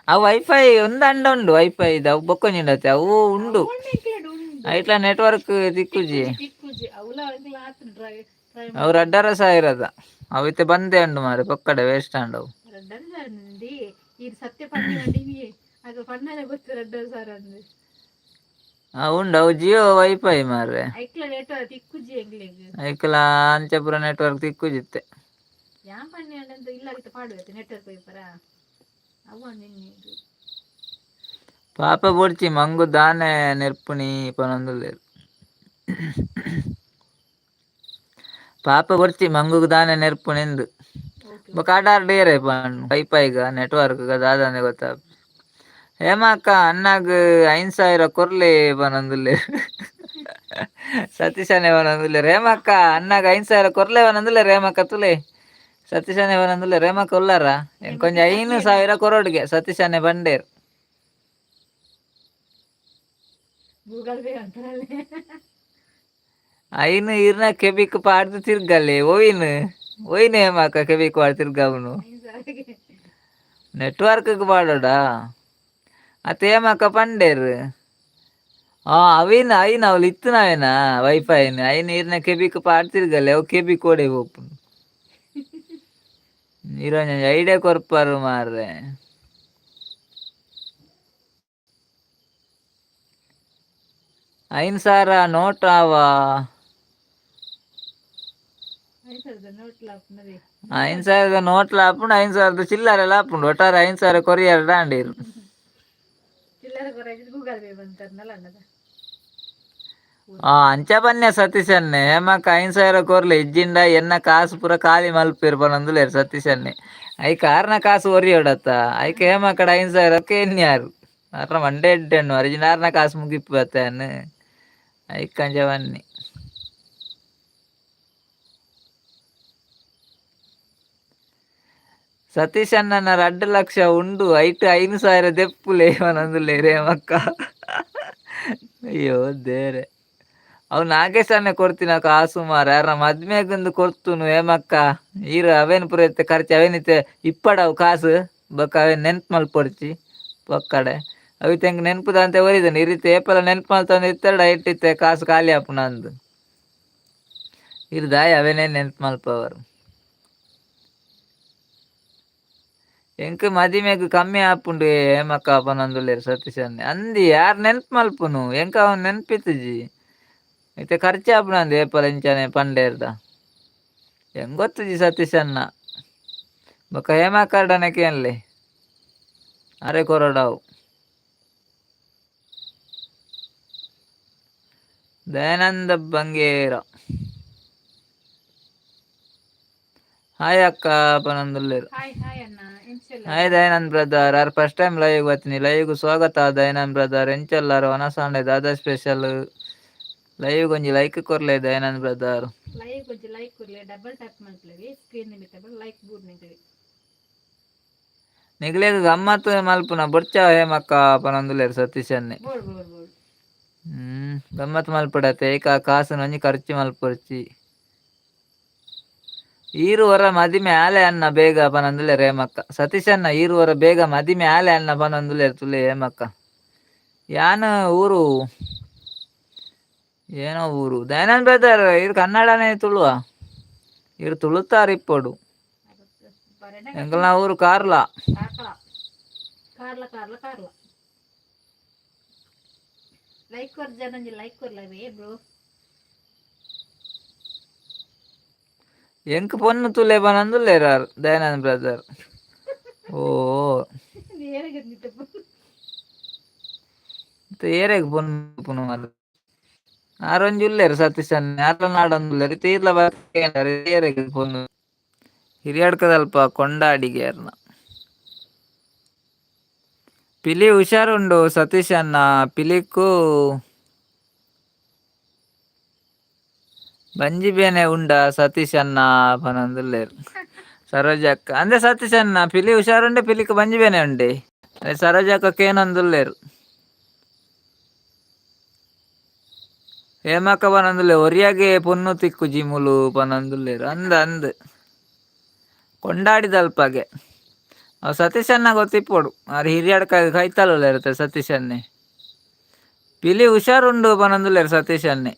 ಆ ವೈಫೈ ಒಂದು ಅಂಡ ಉಂಡು ವೈಫೈ ಅವು ಬೊಕ್ಕೊಂಜಿಂಡತೆ ಅವು ಉಂಡು. ಉಂಡು. ಐಟ್ಲ ನೆಟ್ವರ್ಕ್ ತಿಕ್ಕುಜಿ. ತಿಕ್ಕುಜಿ ಅವುಲ ಎಂಕ್ಲ ಆತು ಟ್ರೈ ಟ್ರೈ. ಅವು 2500ದ ಅವು ಇತ್ತೆ ಬಂದೇ ಉಂಡು ಮಾರೆ ಪೊಕ್ಕಡೆ ವೇಸ್ಟ್ ಆಂಡ್ ಅವು. 2500 ಅಂದಿ ಇದು ಸತ್ಯ ಪನ್ನಿ ಮಂಡಿ ಆಗ ಪಣ್ಣನೆ ಗೊತ್ತು 2500 ಅಂದು. ಆ ಉಂಡು ಅವು ಜಿಯೋ ವೈಫೈ ಮಾರ್ರೆ. ಐಕ್ಲ ನೆಟ್ವರ್ಕ್ ತಿಕ್ಕುಜಿ ಎಂಕ್ಲೆಗ್. ಐಕ್ಲ ಅಂಚಪುರ ನೆಟ್ವರ್ಕ್ ತಿಕ್ಕುಜಿತ್ತೆ. ಯಾನ್ ಪನ್ನಿ ಅಂಡ ಇಲ್ಲ ಇತ್ತೆ ಪಾಡುವತ್ತೆ ನೆಟ್ವರ್ಕ್ ಪೋಯಿಪರ ಅವು ಅಂದಿನಿ. ಪಾಪ ಬೊಡ್ಚಿ ಮಂಗು ದಾನೆ ನೆರ್ಪುನಿ ಪನೊಂದುಲ್ಲೆರ್. ಪಾಪ ಬೊಡ್ಚಿ ಮಂಗುಗ್ ದಾನೆ ನೆರ್ಪುನಿಂದು. ಓಕೆ. ಬೊಕ ಅಡಾರ್ಡ್ ಏರೆ ಪಣ್ಣು ವೈಫೈಗ ನೆಟ್ವರ್ಕ್ ದಾದಂದೆ ಗೊತ್ತಾಪುಜಿ. ಹೇಮಕ್ಕ ಅಣ್ಣಗ್ 5000 ಕೊರ್ಲೆ ಪನೊಂದುಲ್ಲೆರ್. ಸತೀಶ್ ಅಣ್ಣೆ ಪನೊಂದುಲ್ಲೆರ್ ಹೇಮಕ್ಕ ಅಣ್ಣಗ್ 5000 ಕೊರ್ಲೆ ಪನೊಂದುಲ್ಲೆರ್. ಹೇಮಕ್ಕ ತುಲೆ ಸತೀಶ್ ಅಣ್ಣೆ ಪನೊಂದುಲ್ಲೆರ್. ಹೇಮಕ್ಕ ಉಲ್ಲಾರ ಎಂಕೊಂಜಿ 5000 ಕೊರೊಡ್ಗೆ ಸತೀಶ್ ಅಣ್ಣೆ ಬಂಡೇರ್. ಗೂಗಲ್ ಪೇ ಅಂತಾರಲ್ಲೇ. ಐನು ಇರ್ನ ಕೆಬಿಕ್ ಪಾಡ್ದು ತಿರ್ಗಲೆ ಒಯಿನ್ ಒಯಿನ್ ಹೇಮಕ್ಕ ಕೆಬಿಕ್ ಪಾಡ್ ತಿರ್ಗವುನು? 5000ಕ್ಕೆ. ನೆಟ್ವರ್ಕ್ ಪಾಡೋಡಾ ಅತ್ತ ಹೇಮಕ್ಕ ಪಂಡೇರ್. ಆ ಅವಿನ ಐನ್ ಅವಳು ಇತ್ತುನವೇನಾ ವೈಫೈನ್ ಐನ್ ಇರ್ನ ಕೆಬಿಕ್ ಪಾಡ್ ತಿರ್ಗಲೆ ಅವು ಕೆಬಿ ಕೋಡೆ ಪೋಪುಂಡು. ಇರೋಂಜಿ ಐಡಿಯಾ ಕೊರ್ಪರು ಮಾರ್ರೆ. 5000 ನೋಟ್ ಆವ? 5000ದ ನೋಟ್ಲ ಆಪುನವೇ. 5000ದ ನೋಟ್ಲ ಆಪುಂಡು 5000ದ ಚಿಲ್ಲರೆಲ ಆಪುಂಡು ಒಟ್ಟಾರೆ 5000 ಕೊರಿಯರ್ ದಾಂಡೀರು. ಚಿಲ್ಲರೆ ಕೊರ ಗೂಗಲ್ ಪೇ ಬಂತಾರನಲ್ಲ ಅಣ್ಣದ. ಆ ಅಂಚ ಪನ್ಯ ಸತೀಶ್ ಅಣ್ಣೆ ಹೇಮಕ್ಕ 5000 ಕೊರ್ಲೆ ಇಜ್ಜಿಂಡ ಎನ್ನ ಕಾಸು ಪೂರ ಖಾಲಿ ಮಲ್ಪೇರು ಪನೊಂದುಲ್ಲೆರ್ ಸತೀಶ್ ಅಣ್ಣೆ. ಐಕ್ ಆರ್ನ ಕಾಸು ಒರಿಯೊಡತ್ತ ಐಕ್ ಹೇಮಕ್ಕಡ 5000 ಎನ್ಯಾರು ಆರ್ನ ಮಂಡೆ ಎಡ್ಡೆಣ್ಣು ಅರಿಜಿನ ಆರ್ನ ಕಾಸು ಮುಗಿಪ್ಪು ಅತ್ತಾನು ಐಕ್ ಅಂಚ ಬನ್ನಿ. ಸತೀಶ್ ಅಣ್ಣನ 2 ಲಕ್ಷ ಉಂಡು ಐಟ್ 5000 ದೆಪ್ಪುಲೆ ಪನೊಂದುಲ್ಲೆರ್ ಹೇಮಕ್ಕ. ಅಯ್ಯೋ ದೇವ್ರೆ ಅವು ನಾಗೇಶ್ ಅಣ್ಣೆ ಕೊಡ್ತಿನ ಕಾಸು ಮಾರ್ರೆ ಯಾರ ಮದ್ಮೆಗುಂದು ಕೊರ್ತುನು. ಹೇಮಕ್ಕ ಈರ್ ಅವೇನ್ ಪೂರ ಇತ್ತೆ ಖರ್ಚು ಅವೇನಿತ್ತೆ ಇಪ್ಪಡ ಅವು ಕಾಸು ಬೊಕ್ಕ ಅವೇನ್ ನೆನ್ಪು ಮಲ್ಪೊಡ್ಚಿ ಪೊಕ್ಕಡೆ. ಅವು ಇತ್ತೆ ಎಂಕ್ ನೆನ್ಪುದಂತೆ ಒರಿದನು ಈ ರೀತಿ ಏಪಲ ನೆನ್ಪು ಮಲ್ತೊಂದು ಇತ್ತೆರಡ ಇಟ್ಟಿತ್ತೆ ಕಾಸು ಖಾಲಿ ಆಪುಂಡು ಅಂದು. ಇರ್ ದಾಯ ಅವೇನೇ ನೆನ್ಪು ಮಲ್ಪವರು. ಎಂಕ್ ಮದಿಮೆಗ್ ಕಮ್ಮಿ ಆಪುಂಡು ಹೇಮಕ್ಕ ಪನೊಂದುಲ್ಲೆರ್ ಸತೀಶ್ ಅಣ್ಣೆ. ಅಂದಿ ಯಾರ್ ನೆನ್ಪು ಮಲ್ಪುನು ಎಂಕ್ ಅವನ್ ನೆನ್ಪಿತ್ತುಜಿ ಇತ್ತೆ ಖರ್ಚು ಆಪುಂಡು ಅಂದ್ ಏಪಲ ಇಂಚನೆ ಪಂಡೇರ್ದ ಎಂಗ್ ಗೊತ್ತುಜಿ ಸತೀಶ್ ಅಣ್ಣ. ಬೊಕ್ಕ ಹೇಮಕ್ಕರ್ಡನೆ ಕೇನ್ಲೆ ಅರೆ ಕೊರೊಡಾವು. ದಯಾನಂದ ಬಂಗೇರ ಹಾಯ್ ಅಕ್ಕ ಪನೊಂದುಲ್ಲೆರ್. ಹಾಯ್ ಹಾಯ್ ಅಣ್ಣ ಎಂಚೆಲ್ಲ? ಹಾಯ್ ದಯಾನಂದ್ ಬ್ರದರ್ ಆರ್ ಫಸ್ಟ್ ಟೈಮ್ ಲೈವ್ ಬತ್ತಿನಿ. ಲೈವ್ ಸ್ವಾಗತ ದಯಾನಂದ್ ಬ್ರದರ್. ಎಂಚಲ್ಲಾರ್ ವನಸಾಂಡೆ ದಾದಾ ಸ್ಪೆಷಲ್? ಲೈವ್ ಒಂಜಿ ಲೈಕ್ ಕೊರ್ಲೆ ದಯಾನಂದ್ ಬ್ರದರ್. ಲೈವ್ ಒಂಜಿ ಲೈಕ್ ಕೊರ್ಲೆ ಡಬಲ್ ಟ್ಯಾಪ್ ಮಲ್ಪುಲವಿ ಸ್ಕ್ರೀನ್ ಮಿತ್ತ ಲೈಕ್ ಬೂರ್ನಿಂಗ್ಲಿ. ನಿಗ್ಲೆಗ್ ಗಮ್ಮತ್ ಮಲ್ಪುನ ಬೊಡ್ಚ ಹೇಮಕ್ಕ ಪನೊಂದುಲ್ಲೆರ್ ಸತೀಶ್ ಅಣ್ಣೆ. ಬೋಡು ಬೋಡು ಬೋಡು. ಗಮ್ಮತ್ ಮಲ್ಪಡತ್ತೆ ಏಕ ಕಾಸುನ ಒಂಜಿ ಖರ್ಚು ಮಲ್ಪೊಡ್ಚಿ. ಈರುವರ ಮದಿಮೆ ಆಲೆ ಅಣ್ಣ ಬೇಗ ಪನೊಂದುಲ್ಲೆರ್ ಹೇಮಕ್ಕ. ಸತೀಶ್ ಅಣ್ಣ ಈರುವರ ಬೇಗ ಮದಿಮೆ ಆಲೆ ಅಣ್ಣ ಪನೊಂದುಲ್ಲೆರ್ ತುಲೆ ಹೇಮಕ್ಕ. ಯಾನ್ ಊರು ಏನೋ ಊರು ದಯಾನಂದ್ ಬ್ರದರ್ ಇರ್ ಕನ್ನಡನೇ ತುಳುವ ಇರ್ ತುಳುತಾರ್ ಇಪ್ಪೊಡು. ಎಂಕಲ್ನ ಊರು ಕಾರ್ಲ. ಕಾರ್ಕಳ ಕಾರ್ಲ ಕಾರ್ಲ ಕಾರ್ಲ. ಲೈಕ್ ಕೊರ್ ಜನ ಒಂಜಿ ಲೈಕ್ ಕೊರ್ಲವೇ ಬ್ರೋ. ಎಂಕ್ ಪೊನ್ನು ತುಲೆ ಪನೊಂದುಲ್ಲೆರ್ ಆರ್ ದಯಾನಂದ್ ಬ್ರದರ್. ಓ ಏರೆಗ್? ಏರೆಗ್ ಪೊನ್ನು ಮಾರ್ರೆ? ಆರೊಂಜಿ ಉಲ್ಲೆರ್ ಸತೀಶ್ ಅಣ್ಣೆ ಆರ್ಲ ನಾಡೊಂದುಲ್ಲೆರ್ ತೀರ್ಲ ಏರೆಗ್ ಪೊನ್ನು. ಹಿರಿಯಡ್ಕದಲ್ಪ ಕೊಂಡಾಡಿಗೆ ಅರ್ನ. ಪಿಲಿ ಹುಷಾರುಂಡು ಸತೀಶ್ ಅಣ್ಣ. ಪಿಲಿಕ್ಕು ಬಂಜಿ ಬೇನೆ ಉಂಡ ಸತೀಶ್ ಅಣ್ಣ ಪನೊಂದುಲ್ಲೆರ್ ಸರೋಜಕ್ಕ. ಅಂದ್ರೆ ಸತೀಶ್ ಅಣ್ಣ ಪಿಲಿ ಹುಷಾರುಂಡೆ, ಪಿಲಿಕ್ ಬಂಜಿ ಬೇನೆ ಉಂಡೆ. ಅದೇ ಸರೋಜಕ್ಕ ಕೇನೊಂದುಲ್ಲೆರ್. ಹೇಮಕ್ಕ ಪನೊಂದುಲ್ಲೆ ಒರಿಯಾಗೆ ಪೊನ್ನು ತಿಕ್ಕುಜಿ ಮುಲು ಪನೊಂದುಲ್ಲೆರ್. ಅಂದ್ ಅಂದ್ ಕೊಂಡಾಡಿದಲ್ಪಗೆ ಅವು ಸತೀಶ್ ಅಣ್ಣ ಗೊತ್ತಿಪ್ಪೊಡು. ಆರ್ ಹಿರಿಯಡ್ಕ ಕೈತಲ್ ಸತೀಶ್ ಅಣ್ಣೆ. ಪಿಲಿ ಹುಷಾರುಂಡು ಪನೊಂದುಲ್ಲೆರ್ ಸತೀಶ್ ಅಣ್ಣೆ.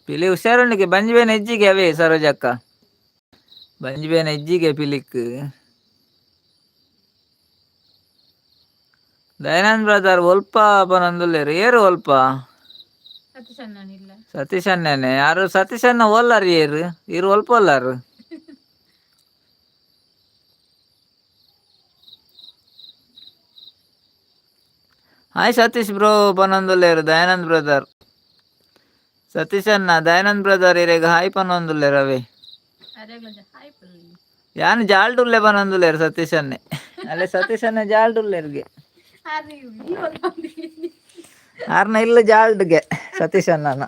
ಪಿಲಿ ಹುಷಾರುಂಡಿಗೆ ಬಂಜಿ ಬೇನೆ ಇಜ್ಜಿಗೆ ಅವೇ ಸರೋಜಕ್ಕ. ಬಂಜಿ ಬೇನೆ ಇಜ್ಜಿಗೆ ಪಿಲಿಕ್. ದಯಾನಂದ್ ಬ್ರದರ್ ಒಲ್ಪ ಪನೊಂದುಲ್ಲೆರ್. ಏರು ಒಲ್ಪ? ಸತೀಶ್ ಅಣ್ಣನಿಲ್ಲ. ಸತೀಶ್ ಅಣ್ಣನೆ ಯಾರು? ಸತೀಶ್ ಅಣ್ಣ ಓಲ್ಲಾರು? ಏರು ಇರು ಒಲ್ಪ ಒಲ್ಲಾರು? ಹಾಯ್ ಸತೀಶ್ ಬ್ರೋ ಪನೊಂದುಲ್ಲೆರ್ ದಯಾನಂದ್ ಬ್ರದರ್. ಸತೀಶ್ ಅಣ್ಣ ದಯಾನಂದ್ ಬ್ರದರ್ ಇರೆಗ್ ಹಾಯ್ ಪನೊಂದುಲ್ಲೆರ್ ಅವೇ. ಅರೆಗ್ಲೊಂಜಿ ಹಾಯ್ ಪಲ್ಲಿ. ಯಾನ್ ಜಾಲ್ಡುಲ್ಲೆ ಪನೊಂದುಲ್ಲೆರ್ ಸತೀಶ್ ಅಣ್ಣೆ. ಅಲ್ಲೇ ಸತೀಶ್ ಅಣ್ಣ ಜಾಲ್ಡುಲ್ಲೆರ್ಗೆ. ಆರ್ ಇಲ್ಲಿ ಒಲ್ಪ. ಆರ್ನ ಇಲ್ಲ ಜಾಲ್ಡ್ಗೆ ಸತೀಶ್ ಅಣ್ಣನ.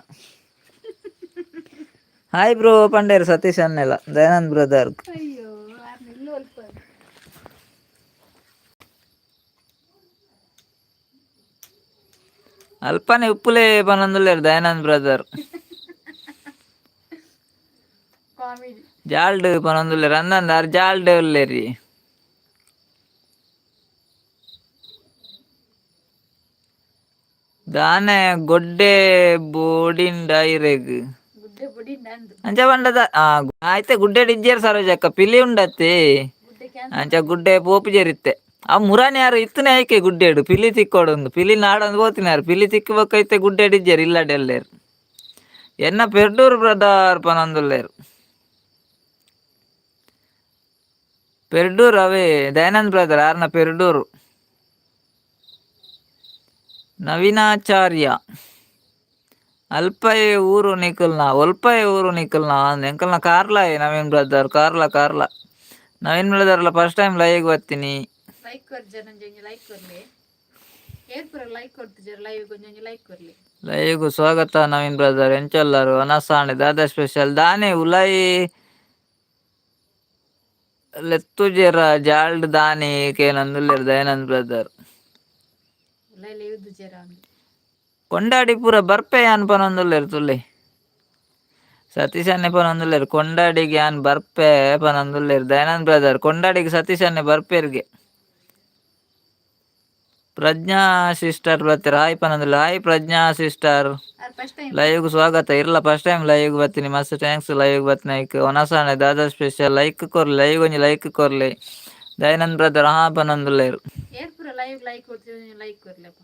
ಹಾಯ್ ಬ್ರೋ ಪಂಡೇರು ಸತೀಶ್ ಅಣ್ಣೆಲ್ಲ ದಯಾನಂದ್ ಬ್ರದರ್. ಅಯ್ಯೋ, ಆರ್ನ ಇಲ್ಲ ಒಲ್ಪ. ಅಲ್ಪನೆ ಉಪ್ಪುಲೆ ಪನೊಂದುಲ್ಲೆರ್ ದಯಾನಂದ್ ಬ್ರದರ್. ಕಾಮಿಡಿ. ಜಾಲ್ಡ್ ಪನೊಂದುಲ್ಲೆರ್. ಅಂದಂದ ಆರ್ ಜಾಲ್ಡ್ ಉಲ್ಲೆರಿ. ದಾನೆ ಗೊಡ್ಡೆ ಬೋಡಿಂಡ ಇರೆಗ್? ಗುಡ್ಡೆ ಬುಡಿ ನಂದು. ಅಂಚ ಪಂಡದ ಆಯ್ತೆ ಗುಡ್ಡೆ ಇಜ್ಜೇರ್ ಸರೋಜಕ್ಕ, ಪಿಲಿ ಉಂಡತ್ತೆ. ಗುಡ್ಡೆ ಕ್ಯಾನ್ಸಲ್. ಅಂಚ ಗುಡ್ಡೆ ಪೋಪುಜೆರಿತ್ತೆ. ಆ ಮುರಾನಿ ಯಾರು ಇತ್ತನೆ ಆಯ್ಕೆ ಗುಡ್ಡೆಡು ಪಿಲಿ ತಿಕ್ಕೋಡೊಂದು ಪಿಲಿ ನಾಡೊಂದು ಪೋತಿನಾರು. ಪಿಲಿ ತಿಕ್ಕಬೇಕೈತೆ ಗುಡ್ಡೆಡು ಇಜ್ಜೇರು, ಇಲ್ಲಡೆ ಎಲ್ಲೇರು. ಎನ್ನ ಪೆರ್ಡೂರು ಬ್ರದರ್ ಪನೊಂದುಲ್ಲೆರ್. ಪೆರ್ಡೂರು ಅವೇ ದಯಾನಂದ್ ಬ್ರದರ್ ಆರ್ನ ಪೆರ್ಡೂರು. ನವೀನಾಚಾರ್ಯ ಅಲ್ಪಯೆ ಊರು ನಿಕಲ್ನ, ಒಲ್ಪಯೆ ಊರು ನಿಕಲ್ನ? ಎಂಕಲ್ನ ಕಾರ್ಲಾಯೆ ನವೀನ್ ಬ್ರದರ್. ಕಾರ್ಲ ಕಾರ್ಲ ನವೀನ್ ಬ್ರದರ್ಲ ಫಸ್ಟ್ ಟೈಮ್ ಲೈವ್ ಬತ್ತೀನಿ. ಲೈಕ್ ಕೊರ್ಜರ್, ಒಂಜಿ ಲೈಕ್ ಕೊರ್ಲಿ. ಏರ್ ಪೂರ ಲೈಕ್ ಕೊರ್ತಿಜರ್ ಲೈವ್, ಒಂಜೊಂಜಿ ಲೈಕ್ ಕೊರ್ಲಿ. ಲೈವ್ಗ್ ಸ್ವಾಗತ ನವೀನ್ ಬ್ರದರ್. ಎಂಚೊಲ್ಲರು? ಅನಸಾಣೆ ದಾದಾ ಸ್ಪೆಷಲ್? ದಾನೆ ಉಲಾಯಿ ಲೆತ್ತುಜೆರ ಜಾಲ್ಡ್ ದಾನಿ ಕೇನಂದುಲ್ಲೆರ್ ದಯಾನಂದ್ ಬ್ರದರ್. ಉಲೈ ಲೆಯುದುಜೆರ. ಕೊಂಡಾಡಿ ಪೂರ ಬರ್ಪೆ ಯಾನ್ ಪನೊಂದುಲ್ಲೆರ್ ತುಲೆ. ಸತೀಶ್ ಅಣ್ಣೆ ಪನೊಂದುಲ್ಲೆರ್ ಕೊಂಡಾಡಿಗ್ ಯಾನ್ ಬರ್ಪೆ ಪನೊಂದುಲ್ಲೆರ್ ದಯಾನಂದ್ ಬ್ರದರ್. ಕೊಂಡಾಡಿಗ್ ಸತೀಶ್ ಅಣ್ಣೆ ಬರ್ಪೆರ್ಗೆ. ಪ್ರಜ್ಞಾ ಸಿಸ್ಟರ್ ಬತ್ತೆರ್, ಹಾಯ್ ಪನೊಂದುಲ್ಲೆರ್. ಹಾಯ್ ಪ್ರಜ್ಞಾ ಸಿಸ್ಟರ್. ಆರ್ ಫಸ್ಟ್ ಟೈಮ್. ಲೈವ್ಗ್ ಸ್ವಾಗತ. ಇರ್ಲ ಫಸ್ಟ್ ಟೈಮ್ ಲೈವ್ಗ್ ಬತ್ತೀನಿ, ಮಸ್ತ್ thanks ಲೈವ್ಗ್ ಬತ್ತಿನೈಕ್. ಒನಸಾಣೆ ದಾದಾ ಸ್ಪೆಷಲ್? ಲೈಕ್ ಕೊರ್ಲೆ, ಲೈವ್ ಒಂಜಿ ಲೈಕ್ ಕೊರ್ಲೆ. ದಯಾನಂದ್ ಬ್ರದರ್ ಹಾ ಪನೊಂದುಲ್ಲೆರ್. ಏರ್ ಪೂರ ಲೈವ್ ಲೈಕ್ ಕೊರ್ತಿಜರ್, ಲೈಕ್ ಕೊರ್ಲೆಪ್ಪ.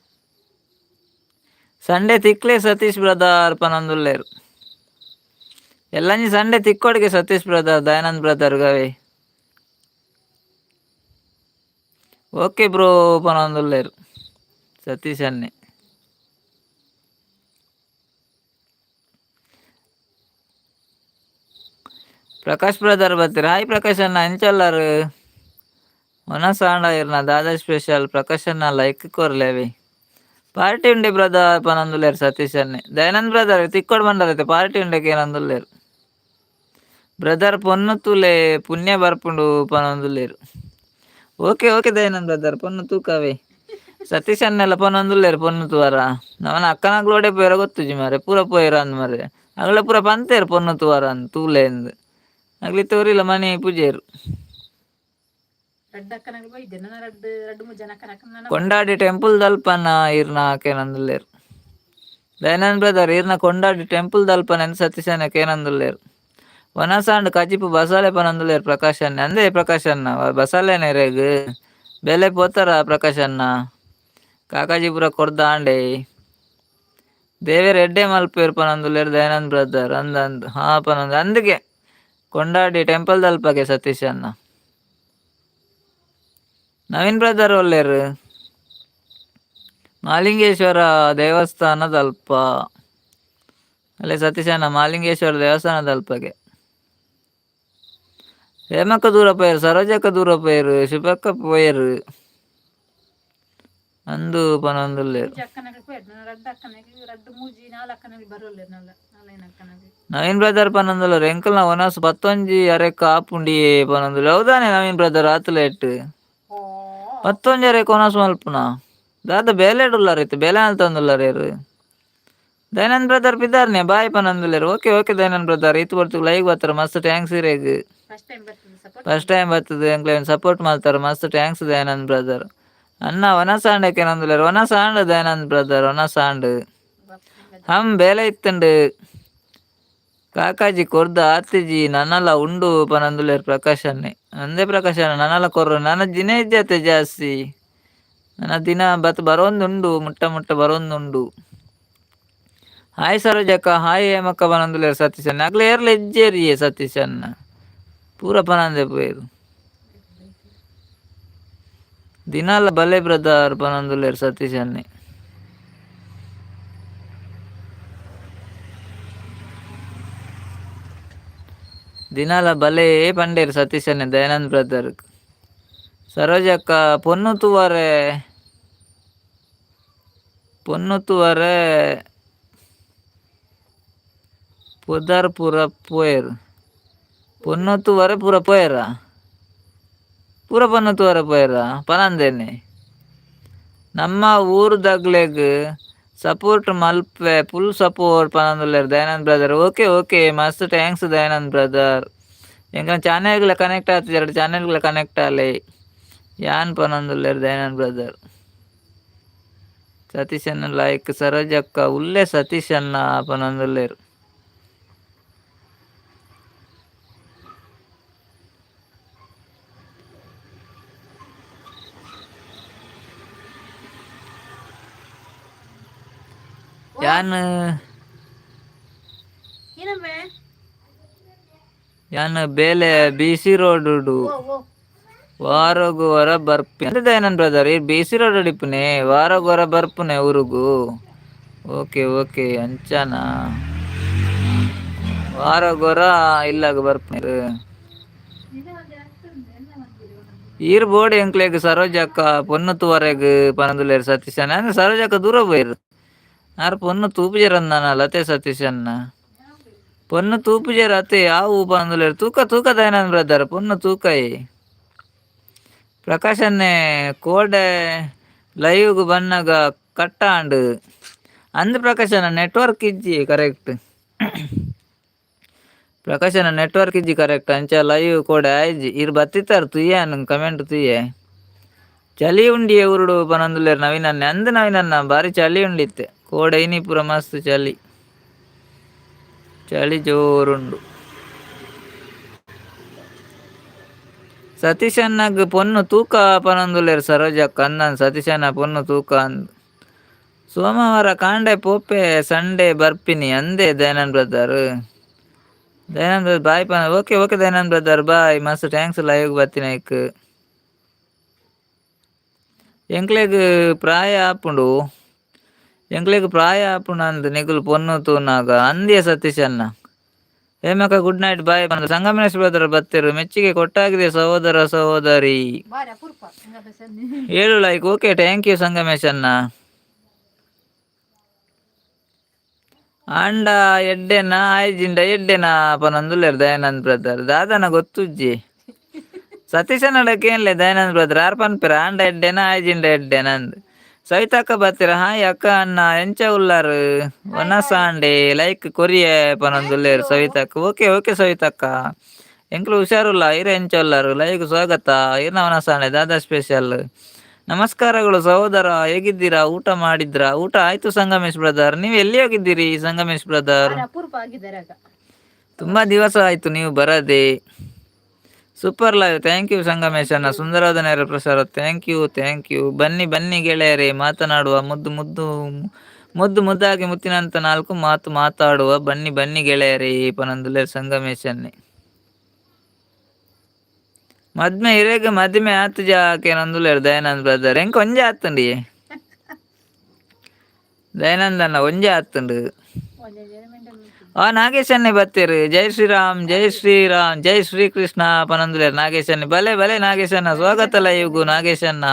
ಸಂಡೆ ತಿಕ್ಲೆ ಸತೀಶ್ ಬ್ರದರ್ ಪನೊಂದುಲ್ಲೆರ್. ಎಲ್ಲಂಜಿ ಸಂಡೆ ತಿಕ್ಕೋಡಿಗೆ ಸತೀಶ್ ಬ್ರದರ್, ದಯಾನಂದ್ ಬ್ರದರ್ ಗವೆ. ಓಕೆ ಬ್ರೋ ಪನೊಂದುಲ್ಲೆರ್ ಸತೀಶ್ ಅಣ್ಣೆ. ಪ್ರಕಾಶ್ ಬ್ರದರ್ ಬತ್ತೆರ್. ಹಾಯ್ ಪ್ರಕಾಶ್ ಅಣ್ಣ, ಎಂಚೊಲ್ಲರು? ಒನಸಾಂಡ ಇರ್ನ ದಾದಾ ಸ್ಪೆಷಲ್? ಪ್ರಕಾಶ್ ಅಣ್ಣ ಲೈಕ್ ಕೊರ್ಲೆವಿ. ಪಾರ್ಟಿ ಉಂಡೆ ಬ್ರದರ್ ಪನೊಂದುಲ್ಲೆರ್ ಸತೀಶ್ ಅಣ್ಣೆ. ದಯಾನಂದ್ ಬ್ರದರ್ ತಿಕ್ಕೋಡ್ ಬಂಡರತೆ ಪಾರ್ಟಿ ಉಂಡೆ ಕೇನೊಂದುಲ್ಲೆರ್. ಬ್ರದರ್ ಪೊನ್ನು ತೂಲೆ ಪುಣ್ಯ ಬರ್ಪುಂಡು ಪನೊಂದುಲ್ಲೆರ್. ಓಕೆ ಓಕೆ ದಯಾನಂದ್ ಬ್ರದರ್, ಪೊನ್ನು ತೂಕವೇ. ಸತೀಶ್ ಅಣ್ಣೆಲ್ಲ ಪನೊಂದುಲ್ಲೆರ್ ಪೊನ್ನು ತೂವರ. ನಮನ ಅಕ್ಕನಗ್ಲೋಡೆ ಪೋಯೆರ ಗೊತ್ತುಜಿ ಮಾರ್ರೆ, ಪೂರ ಪೋಯೆರ ಅಂದ್ ಮಾರ್ರೆ. ಅಗಲ ಪೂರ ಪಂತೇರ್ ಪೊನ್ನು ತೂವರ ಅಂದ್ ತೂಲೆ ಅಂದ್. ಅಗ್ಲಿ ತೋರಿಲ್ಲ ಮನೆ ಪೂಜೆರು. ರಡ್ಡ್ ಅಕ್ಕನಗ್ಲು ಬೈದೆರ್, ನನ ರಡ್ಡ್ ರಡ್ಡ್ ಮೂಜಿ ಜನ ಅಕ್ಕನ ನನ. ಕೊಂಡಾಡಿ ಟೆಂಪಲ್ ದಲ್ಪನ ಇರ್ನ ಕೇನೊಂದುಲ್ಲೆರ್ ದಯಾನಂದ್ ಬ್ರದರ್. ಇರ್ನ ಕೊಂಡಾಡಿ ಟೆಂಪಲ್ ದಲ್ಪನ ಎಂದ್ ಸತೀಶ್ ಅಣ್ಣ ಕೇನೊಂದುಲ್ಲೆರ್. ವನಸಾಂಡ್ ಕಜಿಪು ಬಸಾಲೆ ಪನೊಂದುಲ್ಲೆರ್ ಪ್ರಕಾಶ್ ಅಣ್ಣೆ. ಅಂದೇ ಪ್ರಕಾಶ್ ಅಣ್ಣ, ಬಸಾಲೆನ ಇರೆಗ್? ಬೇಲೆ ಪೋತಾರ ಪ್ರಕಾಶ್ ಅಣ್ಣ? ಕಾಕಾಜಿ ಪೂರ ಕೊರ್ದ ಆಂಡೆ. ದೇವೆರ್ ಎಡ್ಡೆ ಮಲ್ಪೆರ್ ಪನೊಂದುಲ್ಲೆರ್ ದಯಾನಂದ್ ಬ್ರದರ್. ಅಂದ್ ಅಂದ್ ಹಾ ಪನೊಂದು ಅಂದ್ಗೆ ಕೊಂಡಾಡಿ ಟೆಂಪಲ್ ದಲ್ಪಗೆ ಸತೀಶ್ ಅಣ್ಣ. ನವೀನ್ ಬ್ರದರ್ ಒಲ್ಲೆರ್? ಮಾಲಿಂಗೇಶ್ವರ ದೇವಸ್ಥಾನದಲ್ಪ ಅಲ್ಲೇ ಸತೀಶ್ ಅಣ್ಣ, ಮಾಲಿಂಗೇಶ್ವರ ದೇವಸ್ಥಾನದಲ್ಪಗೆ. ಹೇಮಕ್ಕ ದೂರ ಪೋಯೆರ್, ಸರೋಜಕ್ಕ ದೂರ ಪೋಯೆರ್, ಶುಭಕ್ಕ ಪೋಯೆರ್ ಅಂದು ಪನೊಂದುಲ್ಲೆರ್. ಒಂಜಿ ಅಕ್ಕನಗಳು ಪೋಯೆರ್, ರಡ್ಡ್ ಅಕ್ಕನಗಳು, ರಡ್ಡ್, ಮೂಜಿ, ನಾಲ್ ಅಕ್ಕನಗಳು ಬರೋಲ್ಲೆರ್, ನಲ್ಲ ನಾಲೈನ್ ಅಕ್ಕನಗಳು. ನವೀನ್ ಬ್ರದರ್ ಪನೊಂದುಲ್ಲೆರ್, ಎಂಕಲ್ನ ಒನಸ್ ಪತ್ತೊಂಜಿ ಅರೆಕ್ ಆಪುಂಡಿಯೇ ಪನೊಂದುಲ್ಲೆ. ಹೌದಾನೆ ನವೀನ್ ಬ್ರದರ್? ಆತ್ ಲೇಟ್? ಓ. ಪತ್ತೊಂಜಿ ಅರೆಕ್ ಒನಸ್ ಮಲ್ಪುನ? ದಾದ ಬೇಲೆಡ್ ಉಲ್ಲಾರ ಇತ್ತೆ? ಬೇಲೆ ಮಲ್ತೊಂದುಲ್ಲಾರ ಏರ್? ದಯಾನಂದ್ ಬ್ರದರ್ ಪಿದಾರ್ನೆ ಬಾಯ್ ಪನೊಂದುಲ್ಲೆರ್. ಓಕೆ ಓಕೆ ದಯಾನಂದ್ ಬ್ರದರ್, ಇತ್ ಪೊರ್ತುಗ್ ಲೈವ್ ಬತ್ತರ, ಮಸ್ತ್ thanks ಇರೆಗ್. ಫಸ್ಟ್ ಟೈಮ್ ಬರ್ತದೆ ಸಪೋರ್ಟ್. ಫಸ್ಟ್ ಟೈಮ್ ಬರ್ತದೆ, ಎಂಕ್ಲೆನ್ ಸಪೋರ್ಟ್ ಮಲ್ತಾರ, ಮಸ್ತ್ thanks Dayanand brother. ಅಣ್ಣ ಒನಸ್ ಆಂಡಕ್ಕೆ ನಂದುಲ್ಲೆರ್. ಒನಸ್ ಆಂಡ್ ದಯಾನಂದ್ ಬ್ರದರ್, ಒನಸ್ ಆಂಡ್. ಹಂ ಬೇಲೆ ಇತ್ತುಂಡು ಕಾಕಾಜಿ ಕೊರ್ದು ಆತಿಜಿ, ನನಲ ಉಂಡು ಪನೊಂದುಲ್ಲೆರ್ ಪ್ರಕಾಶ್ ಅಣ್ಣೆ. ಅಂದೇ ಪ್ರಕಾಶ್ ಅಣ್ಣ, ನನಲ ಕೊರ್ರು, ನನ ದಿನ ಇಜ್ಜತೆ ಜಾಸ್ತಿ. ನನ್ನ ದಿನ ಬತ್ ಬರೋಂದುಂಡು, ಮುಟ್ಟ ಮುಟ್ಟ ಬರೋಂದುಂಡು. ಹಾಯ್ ಸರೋಜಕ್ಕ, ಹಾಯ್ ಹೇಮಕ್ಕ ಪನೊಂದುಲ್ಲೆರ್ ಸತೀಶ್ ಅಣ್ಣ. ಅಕ್ಲೆ ಏರ್ಲ ಇಜ್ಜೇರಿಯೇ ಸತೀಶ್ ಅಣ್ಣ, ಪೂರ ಪನಂದೆ ಪೋಯೆರ್. ದಿನಾಲ ಬಲೆ ಬ್ರದರ್ ಪನೊಂದುಲ್ಲೆರ್ ಸತೀಶ್ ಅಣ್ಣೆ. ದಿನಾಲ ಬಲೆ ಪಂಡೇರ್ ಸತೀಶ್ ಅಣ್ಣೆ ದಯಾನಂದ್ ಬ್ರದರ್. ಸರೋಜಕ್ಕ ಪೊನ್ನು ತೂವರೆ, ಪೊನ್ನು ತೂವರೆ ಪುದರ್ ಪೂರ ಪೋಯೆರ್. ಪೊನ್ನು ತೂವರೆ ಪೂರ ಪೋಯೆರಾ? ಪೂರ ಪೊನ್ನು ತೂವರೆ ಪೋಯೆರಾ ಪನಂದೇನೆ. ನಮ್ಮ ಊರುದಗ್ಲೆಗ್ ಸಪೋರ್ಟ್ ಮಲ್ಪೆ, ಫುಲ್ ಸಪೋರ್ಟ್ ಪನೊಂದುಲ್ಲೆರ್ ದಯಾನಂದ್ ಬ್ರದರ್. ಓಕೆ ಓಕೆ, ಮಸ್ತ್ thanks Dayanand brother. ಎಂಕ್ಲ ಚಾನೆಲ್ಗ್ಲ ಕನೆಕ್ಟ್ ಆತಿಜ, ಎರಡು ಚಾನೆಲ್ಗ್ಲ ಕನೆಕ್ಟ್ ಆಲೆ ಯಾನ್ ಪನೊಂದುಲ್ಲೆರ್ ದಯಾನಂದ್ ಬ್ರದರ್. ಸತೀಶ್ ಅಣ್ಣ ಲೈಕ್. ಸರೋಜಕ್ಕ ಉಲ್ಲೆ ಸತೀಶ್ ಅಣ್ಣ ಪನೊಂದುಲ್ಲೆರ್. ಯಾನ್ ಏನಮ್ಮೆ? ಯಾನ್ ಬೇಲೆ ಬಿ ಸಿ ರೋಡ್. ಓ ಓ. ವಾರೊಗು ಒರ ಬರ್ಪೆ ದಯಾನಂದ್ ಬ್ರದರ್. ಈ ಬಿ ಸಿ ರೋಡ್ ಇಪ್ಪುನೆ, ವಾರೊಗು ಒರ ಬರ್ಪುನೆ ಊರುಗು. Okay okay, ಅಂಚನಾ? ವಾರಗೊರ ಇಲ್ಲಾಗ ಬರ್ಪುನೆ. ಈರ್ ಬೋಡಿ ಎಂಕ್ಲೆಗ್ ಸರೋಜಕ್ಕ ಪೊನ್ನು ತೂವರೆಗ್ ಪನೊಂದುಲ್ಲೆರ್ ಸತೀಶ್ ಅಣ್ಣ. ಅಂದ್ರೆ ಸರೋಜಕ್ಕ ದೂರ ಪೋಯೆರ್. ಆರ್ ಪೊನ್ನು ತೂಪುಜೆರ್ ಅಂದಾನ ಲತೆ ಸತೀಶ್ ಅಣ್ಣ. ಪೊನ್ನು ತೂಪುಜೆರ್ ಅತೆ ಯಾವು ಪನೊಂದುಲ್ಲೆರ್. ತೂಕ ತೂಕ ದಯಾನಂದ್ ಬ್ರದರ್, ಪೊನ್ನು ತೂಕಯಿ. ಪ್ರಕಾಶ್ ಅಣ್ಣೆ ಕೋಡೆ ಲೈವ್ಗ್ ಬನ್ನಗ ಕಟ್ಟ ಆಂಡ್ ಅಂದ್. ಪ್ರಕಾಶ್ ಅಣ್ಣ, ನೆಟ್ವರ್ಕ್ ಇಜ್ಜಿ ಕರೆಕ್ಟ್. ಪ್ರಕಾಶ್ ಅಣ್ಣ, ನೆಟ್ವರ್ಕ್ ಇಜ್ಜಿ ಕರೆಕ್ಟ್, ಅಂಚ ಲೈವ್ ಕೋಡೆ ಆಯ್ಜಿ. ಇರ್ ಬತ್ತಿತ್ತಾರ ತುಯ್ಯಾನ್ ಕಮೆಂಟ್ ತುಯ್ಯೆ. ಚಳಿ ಉಂಡಿಯೆ ಊರುಡು ಪನೊಂದುಲ್ಲೆರ್ ನವೀನ್ ಅಣ್ಣೆ. ಅಂದ್ ನವೀನ್ ಅಣ್ಣ, ಬಾರಿ ಚಳಿ ಉಂಡಿತ್ತೆ ಕೋಡೆ, ಇನಿ ಪೂರ ಮಸ್ತ್ ಚಳಿ, ಚಳಿ ಜೋರುಂಡು. ಸತೀಶ್ ಅಣ್ಣಗ್ ಪೊನ್ನು ತೂಕ ಪನೊಂದುಲ್ಲೆರ್ ಸರೋಜಕ್ಕ. ಅಂದನ್ ಸತೀಶ್ ಅಣ್ಣ, ಪೊನ್ನು ತೂಕ ಅಂದ್. ಸೋಮವಾರ ಕಾಂಡೆ ಪೋಪೆ, ಸಂಡೇ ಬರ್ಪಿನಿ ಅಂದೆ Dayanand brother. Dayanand brother bye ಪನ. Okay okay Dayanand brother, bye. ಮಸ್ತ್ thanks live ಬತ್ತಿನೈಕ್. ಎಂಕ್ಲೆಗ್ ಪ್ರಾಯ ಆಪುಂಡು, ಎಂಕ್ಲೆಗ್ ಪ್ರಾಯ ಆಪುಂಡು ಅಂದ್ ನಿಕುಲು ಪೊನ್ನು ತೂನಾಗ ಅಂದ್ಯ ಸತೀಶ್ ಅಣ್ಣ. ಹೇಮಕ್ಕ ಗುಡ್ ನೈಟ್ ಬಾಯ್ ಬಂದ. ಸಂಗಮೇಶ್ ಬ್ರದರ್ ಬತ್ತೆರ್. ಮೆಚ್ಚುಗೆ ಕೊಟ್ಟಾಗಿದೆ ಸಹೋದರ ಸಹೋದರಿ. ಬಾರಿ ಅಪರೂಪ ಹಂಗಾದ್ರೆ. ಏಳು like. Okay, thank you Sangamesh ಅಣ್ಣ. ಆಂಡ ಎಡ್ಡೆನ ಆಯ್ಜಿಂಡ ಎಡ್ಡೆನ ಪನೊಂದುಲ್ಲೆರ್ ದಯಾನಂದ್ ಬ್ರದರ್. ದಾದನ ಗೊತ್ತುಜ್ಜಿ ಸತೀಶನಡಕ್ಕೆ ಏನ್ಲೆ ದಯಾನಂದ್ ಬ್ರದರ್, ಆರ್ ಪನ್ಪೆರ್ ಆಂಡ ಎಡ್ಡೆನ ಆಯ್ಜಿಂಡ ಎಡ್ಡೆನ ಅಂದ್. ಸವಿತಕ್ಕ ಬತ್ತೆರ್. ಹಾಯ್ ಅಕ್ಕ ಅಣ್ಣ, ಎಂಚ ಉಲ್ಲಾರ್? ಒನಸಾಂಡೆ ಲೈಕ್ ಕೊರಿಯೆ ಪನೊಂದುಲ್ಲೆರ್ ಸವಿತಕ್ಕ. ಓಕೆ ಓಕೆ ಸವಿತಕ್ಕ, ಎಂಕ್ಲು ಹುಷಾರುಲ್ಲ, ಇರ್ ಎಂಚ ಉಲ್ಲಾರ್? ಲೈವ್ ಸ್ವಾಗತ. ಇರ್ನ ಒನಸಾಂಡೆ ದಾದಾ ಸ್ಪೆಷಲ್? ನಮಸ್ಕಾರಗಳು ಸಹೋದರ, ಹೇಗಿದ್ದೀರಾ? ಊಟ ಮಾಡಿದ್ರಾ? ಊಟ ಆಯ್ತು ಸಂಗಮೇಶ್ ಬ್ರದರ್. ನೀವು ಎಲ್ಲಿ ಹೋಗಿದ್ದೀರಿ ಸಂಗಮೇಶ್ ಬ್ರದರ್? ಬಾರಿ ಅಪರೂಪ ಆಗಿದ್ದಾರೆ ಆಗ. ತುಂಬಾ ದಿವಸ ಆಯ್ತು ನೀವು ಬರದೆ. Super live, thank you Sangamesh ಅಣ್ಣ. ಸುಂದರವಾದ ನೇರ ಪ್ರಸಾರ, thank you thank you. ಬನ್ನಿ ಬನ್ನಿ ಗೆಳೆಯರೇ, ಮಾತನಾಡುವ, ಮುದ್ದು ಮುದ್ದು ಮುದ್ದು ಮುದ್ದಾಗಿ ಮುತ್ತಿನಂತ ನಾಲ್ಕು ಮಾತು ಮಾತಾಡುವ, ಬನ್ನಿ ಬನ್ನಿ ಗೆಳೆಯರೇ ಪನೊಂದುಲ್ಲೆರ್ ಸಂಗಮೇಶ್ ಅಣ್ಣೆ. ಮದ್ಮೆ ಇರೆಗ್ ಮದಿಮೆ ಆತುಜ ಕೇನೊಂದುಲ್ಲೆರ್ ದಯಾನಂದ್ ಬ್ರದರ್. ಎಂಕ್ ಒಂಜೆ ಆತುಂಡಿ ದಯಾನಂದ್ ಅಣ್ಣ, ಒಂಜೆ ಆತುಂಡು. ಒಂಜೊಂಜಿ ಮೆಂಟಲ್. ಆ ನಾಗೇಶನ್ನೇ ಬತ್ತೀರಿ. ಜೈ ಶ್ರೀರಾಮ್, ಜೈ ಶ್ರೀರಾಮ್, ಜೈ ಶ್ರೀಕೃಷ್ಣ ಪನಂದುಲೇರ್ ನಾಗೇಶನ್ನೇ. ಬಲೆ ಬಲೆ ನಾಗೇಶನ್ನ, ಸ್ವಾಗತ ಲೈವ್ಗು ನಾಗೇಶನ್ನ.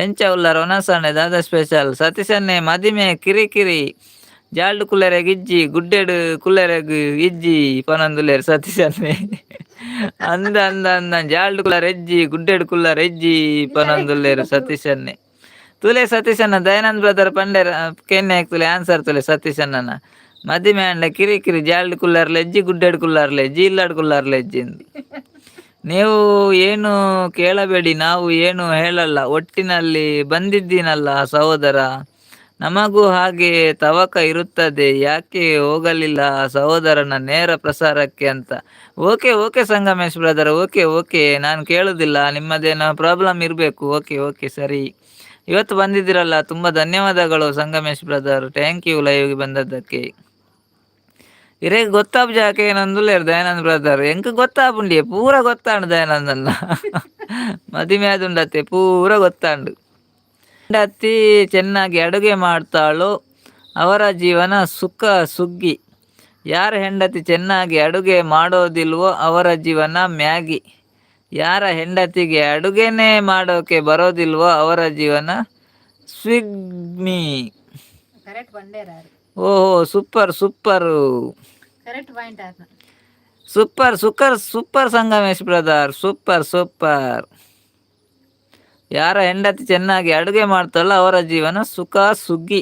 ಎಂಚ ಉಲ್ಲರ್? ಒನಸಣ್ಣೆ ದಾದ ಸ್ಪೆಷಲ್? ಸತೀಶನ್ನೇ, ಮದಿಮೆ ಕಿರಿಕಿರಿ, ಜಾಲ್ಡ್ ಕುಲ್ಲೆರೆಗ್ ಇಜ್ಜಿ, ಗುಡ್ಡೆಡ್ ಕುಲ್ಲೆರೆಗ್ ಇಜ್ಜಿ ಪನಂದುಲೇರ್ ಸತೀಶನ್ನೇ. ಅಂದ ಅಂದ ಅಂದ, ಜಾಲ್ಡ್ ಕುಲ್ಲರ್ ಎಜ್ಜಿ, ಗುಡ್ಡೆಡ್ ಕುಲ್ಲರ್ ಎಜ್ಜಿ ಪನಂದುಲ್ಲೇರು ಸತೀಶನ್ನೇ. ತುಲೆ ಸತೀಶನ್ನ, ದಯಾನಂದ್ ಬ್ರದರ್ ಪಂಡೇರ್ ಕೆನ್ನೆ ತುಲೆ ಆನ್ಸರ್ ತುಲೆ ಸತೀಶಣ್ಣನ. ಮದಿಮೆ ಅಂಡ ಕಿರಿ ಕಿರಿ, ಜಾಲ್ಡ್ ಕುಲ್ಲರ್ಲೆ ಎಜ್ಜಿ, ಗುಡ್ಡೆಡ್ ಕುಲ್ಲರ್ಲೆ ಎಜ್ಜಿ, ಇಲ್ಲಾಡ್ ಕುಲ್ಲರ್ಲೆ ಎಜ್ಜಿ. ನೀವು ಏನು ಕೇಳಬೇಡಿ, ನಾವು ಏನು ಹೇಳಲ್ಲ. ಒಟ್ಟಿನಲ್ಲಿ ಬಂದಿದ್ದೀನಲ್ಲ ಸಹೋದರ, ನಮಗೂ ಹಾಗೆ ತವಕ ಇರುತ್ತದೆ. ಯಾಕೆ ಹೋಗಲಿಲ್ಲ ಸಹೋದರನ ನೇರ ಪ್ರಸಾರಕ್ಕೆ ಅಂತ. Okay okay Sangamesh brother, okay okay. ನಾನು ಕೇಳುದಿಲ್ಲ, ನಿಮ್ಮದೇನೋ ಪ್ರಾಬ್ಲಮ್ ಇರಬೇಕು. ಓಕೆ ಓಕೆ, ಸರಿ. ಇವತ್ತು ಬಂದಿದ್ದೀರಲ್ಲ, ತುಂಬ ಧನ್ಯವಾದಗಳು ಸಂಗಮೇಶ್ ಬ್ರದರ್. Thank you ಲೈವ್ಗೆ ಬಂದದ್ದಕ್ಕೆ. ಇರೆಗ್ ಗೊತ್ತಾಪು ಜಾಕೆ ಏನಂದುಲ್ಲೇರ್ ದಯಾನಂದ್ ಬ್ರದರ್. ಎಂಕ್ ಗೊತ್ತಾಪುಂಡಿಯೆ, ಪೂರ ಗೊತ್ತಾಂಡು. ದಯಾನಂದನ್ನ ಮದಿಮೆ ಆದುಂಡತ್ತೆ, ಪೂರ ಗೊತ್ತಾಂಡು. ಹೆಂಡತಿ ಚೆನ್ನಾಗಿ ಅಡುಗೆ ಮಾಡ್ತಾಳೋ ಅವರ ಜೀವನ ಸುಖ ಸುಗ್ಗಿ. ಯಾರ ಹೆಂಡತಿ ಚೆನ್ನಾಗಿ ಅಡುಗೆ ಮಾಡೋದಿಲ್ವೋ ಅವರ ಜೀವನ ಮ್ಯಾಗಿ. ಯಾರ ಹೆಂಡತಿಗೆ ಅಡುಗೆನೇ ಮಾಡೋಕೆ ಬರೋದಿಲ್ವೋ ಅವರ ಜೀವನ ಸ್ವಿಗ್ಮಿ. ಕರೆಕ್ಟ್ ಬಂಡೇರ. ಓಹೋ, ಸೂಪರ್ ಸೂಪರ್. ಕರೆಕ್ಟ್ ಪಾಯಿಂಟ್ ಆತ. Super super super Sangamesh brother, super super. ಯಾರ ಹೆಂಡತಿ ಚೆನ್ನಾಗಿ ಅಡುಗೆ ಮಾಡ್ತಾಳೋ ಅವರ ಜೀವನ ಸುಖ ಸುಗ್ಗಿ.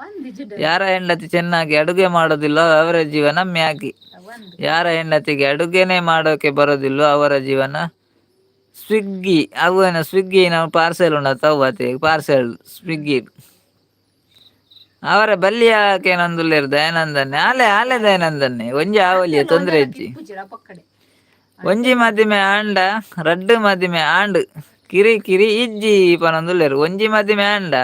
ಒಂದು ಯಾರ ಹೆಂಡತಿ ಚೆನ್ನಾಗಿ ಅಡುಗೆ ಮಾಡೋದಿಲ್ಲ ಅವರ ಜೀವನ ಮ್ಯಾಗಿ. ಒಂದು ಯಾರ ಹೆಂಡತಿಗೆ ಅಡುಗೆನೇ ಮಾಡೋಕೆ ಬರೋದಿಲ್ಲೋ ಅವರ ಜೀವನ ಸ್ವಿಗ್ಗಿ. ಅವು ಏನು ಸ್ವಿಗ್ಗಿ, ನಾವು ಪಾರ್ಸೆಲ್ ಉಂಡತ್ತ ಅವು ಪಾರ್ಸೆಲ್ ಸ್ವಿಗ್ಗಿ. ಅವರ ಬಲ್ಲಿಯಾಕೇನಂದುಲ್ಲೇರು ದಯಾನಂದನ್ನೇ. ಆಲೆ ಆಲೆ ದಯಾನಂದನ್ನೇ, ಒಂಜಿ ಆವಲಿಯ ತೊಂದರೆ ಇಜ್ಜಿ. ಪಕ್ಕಡೆ. ಒಂಜಿ ಮದಿಮೆ ಆಂಡ ರಡ್ಡು ಮದಿಮೆ ಆಂಡ್ ಕಿರಿ ಕಿರಿ ಇಜ್ಜಿ ಪನೊಂದುಲ್ಲೆರ್. ಒಂಜಿ ಮದಿಮೆ ಆಂಡ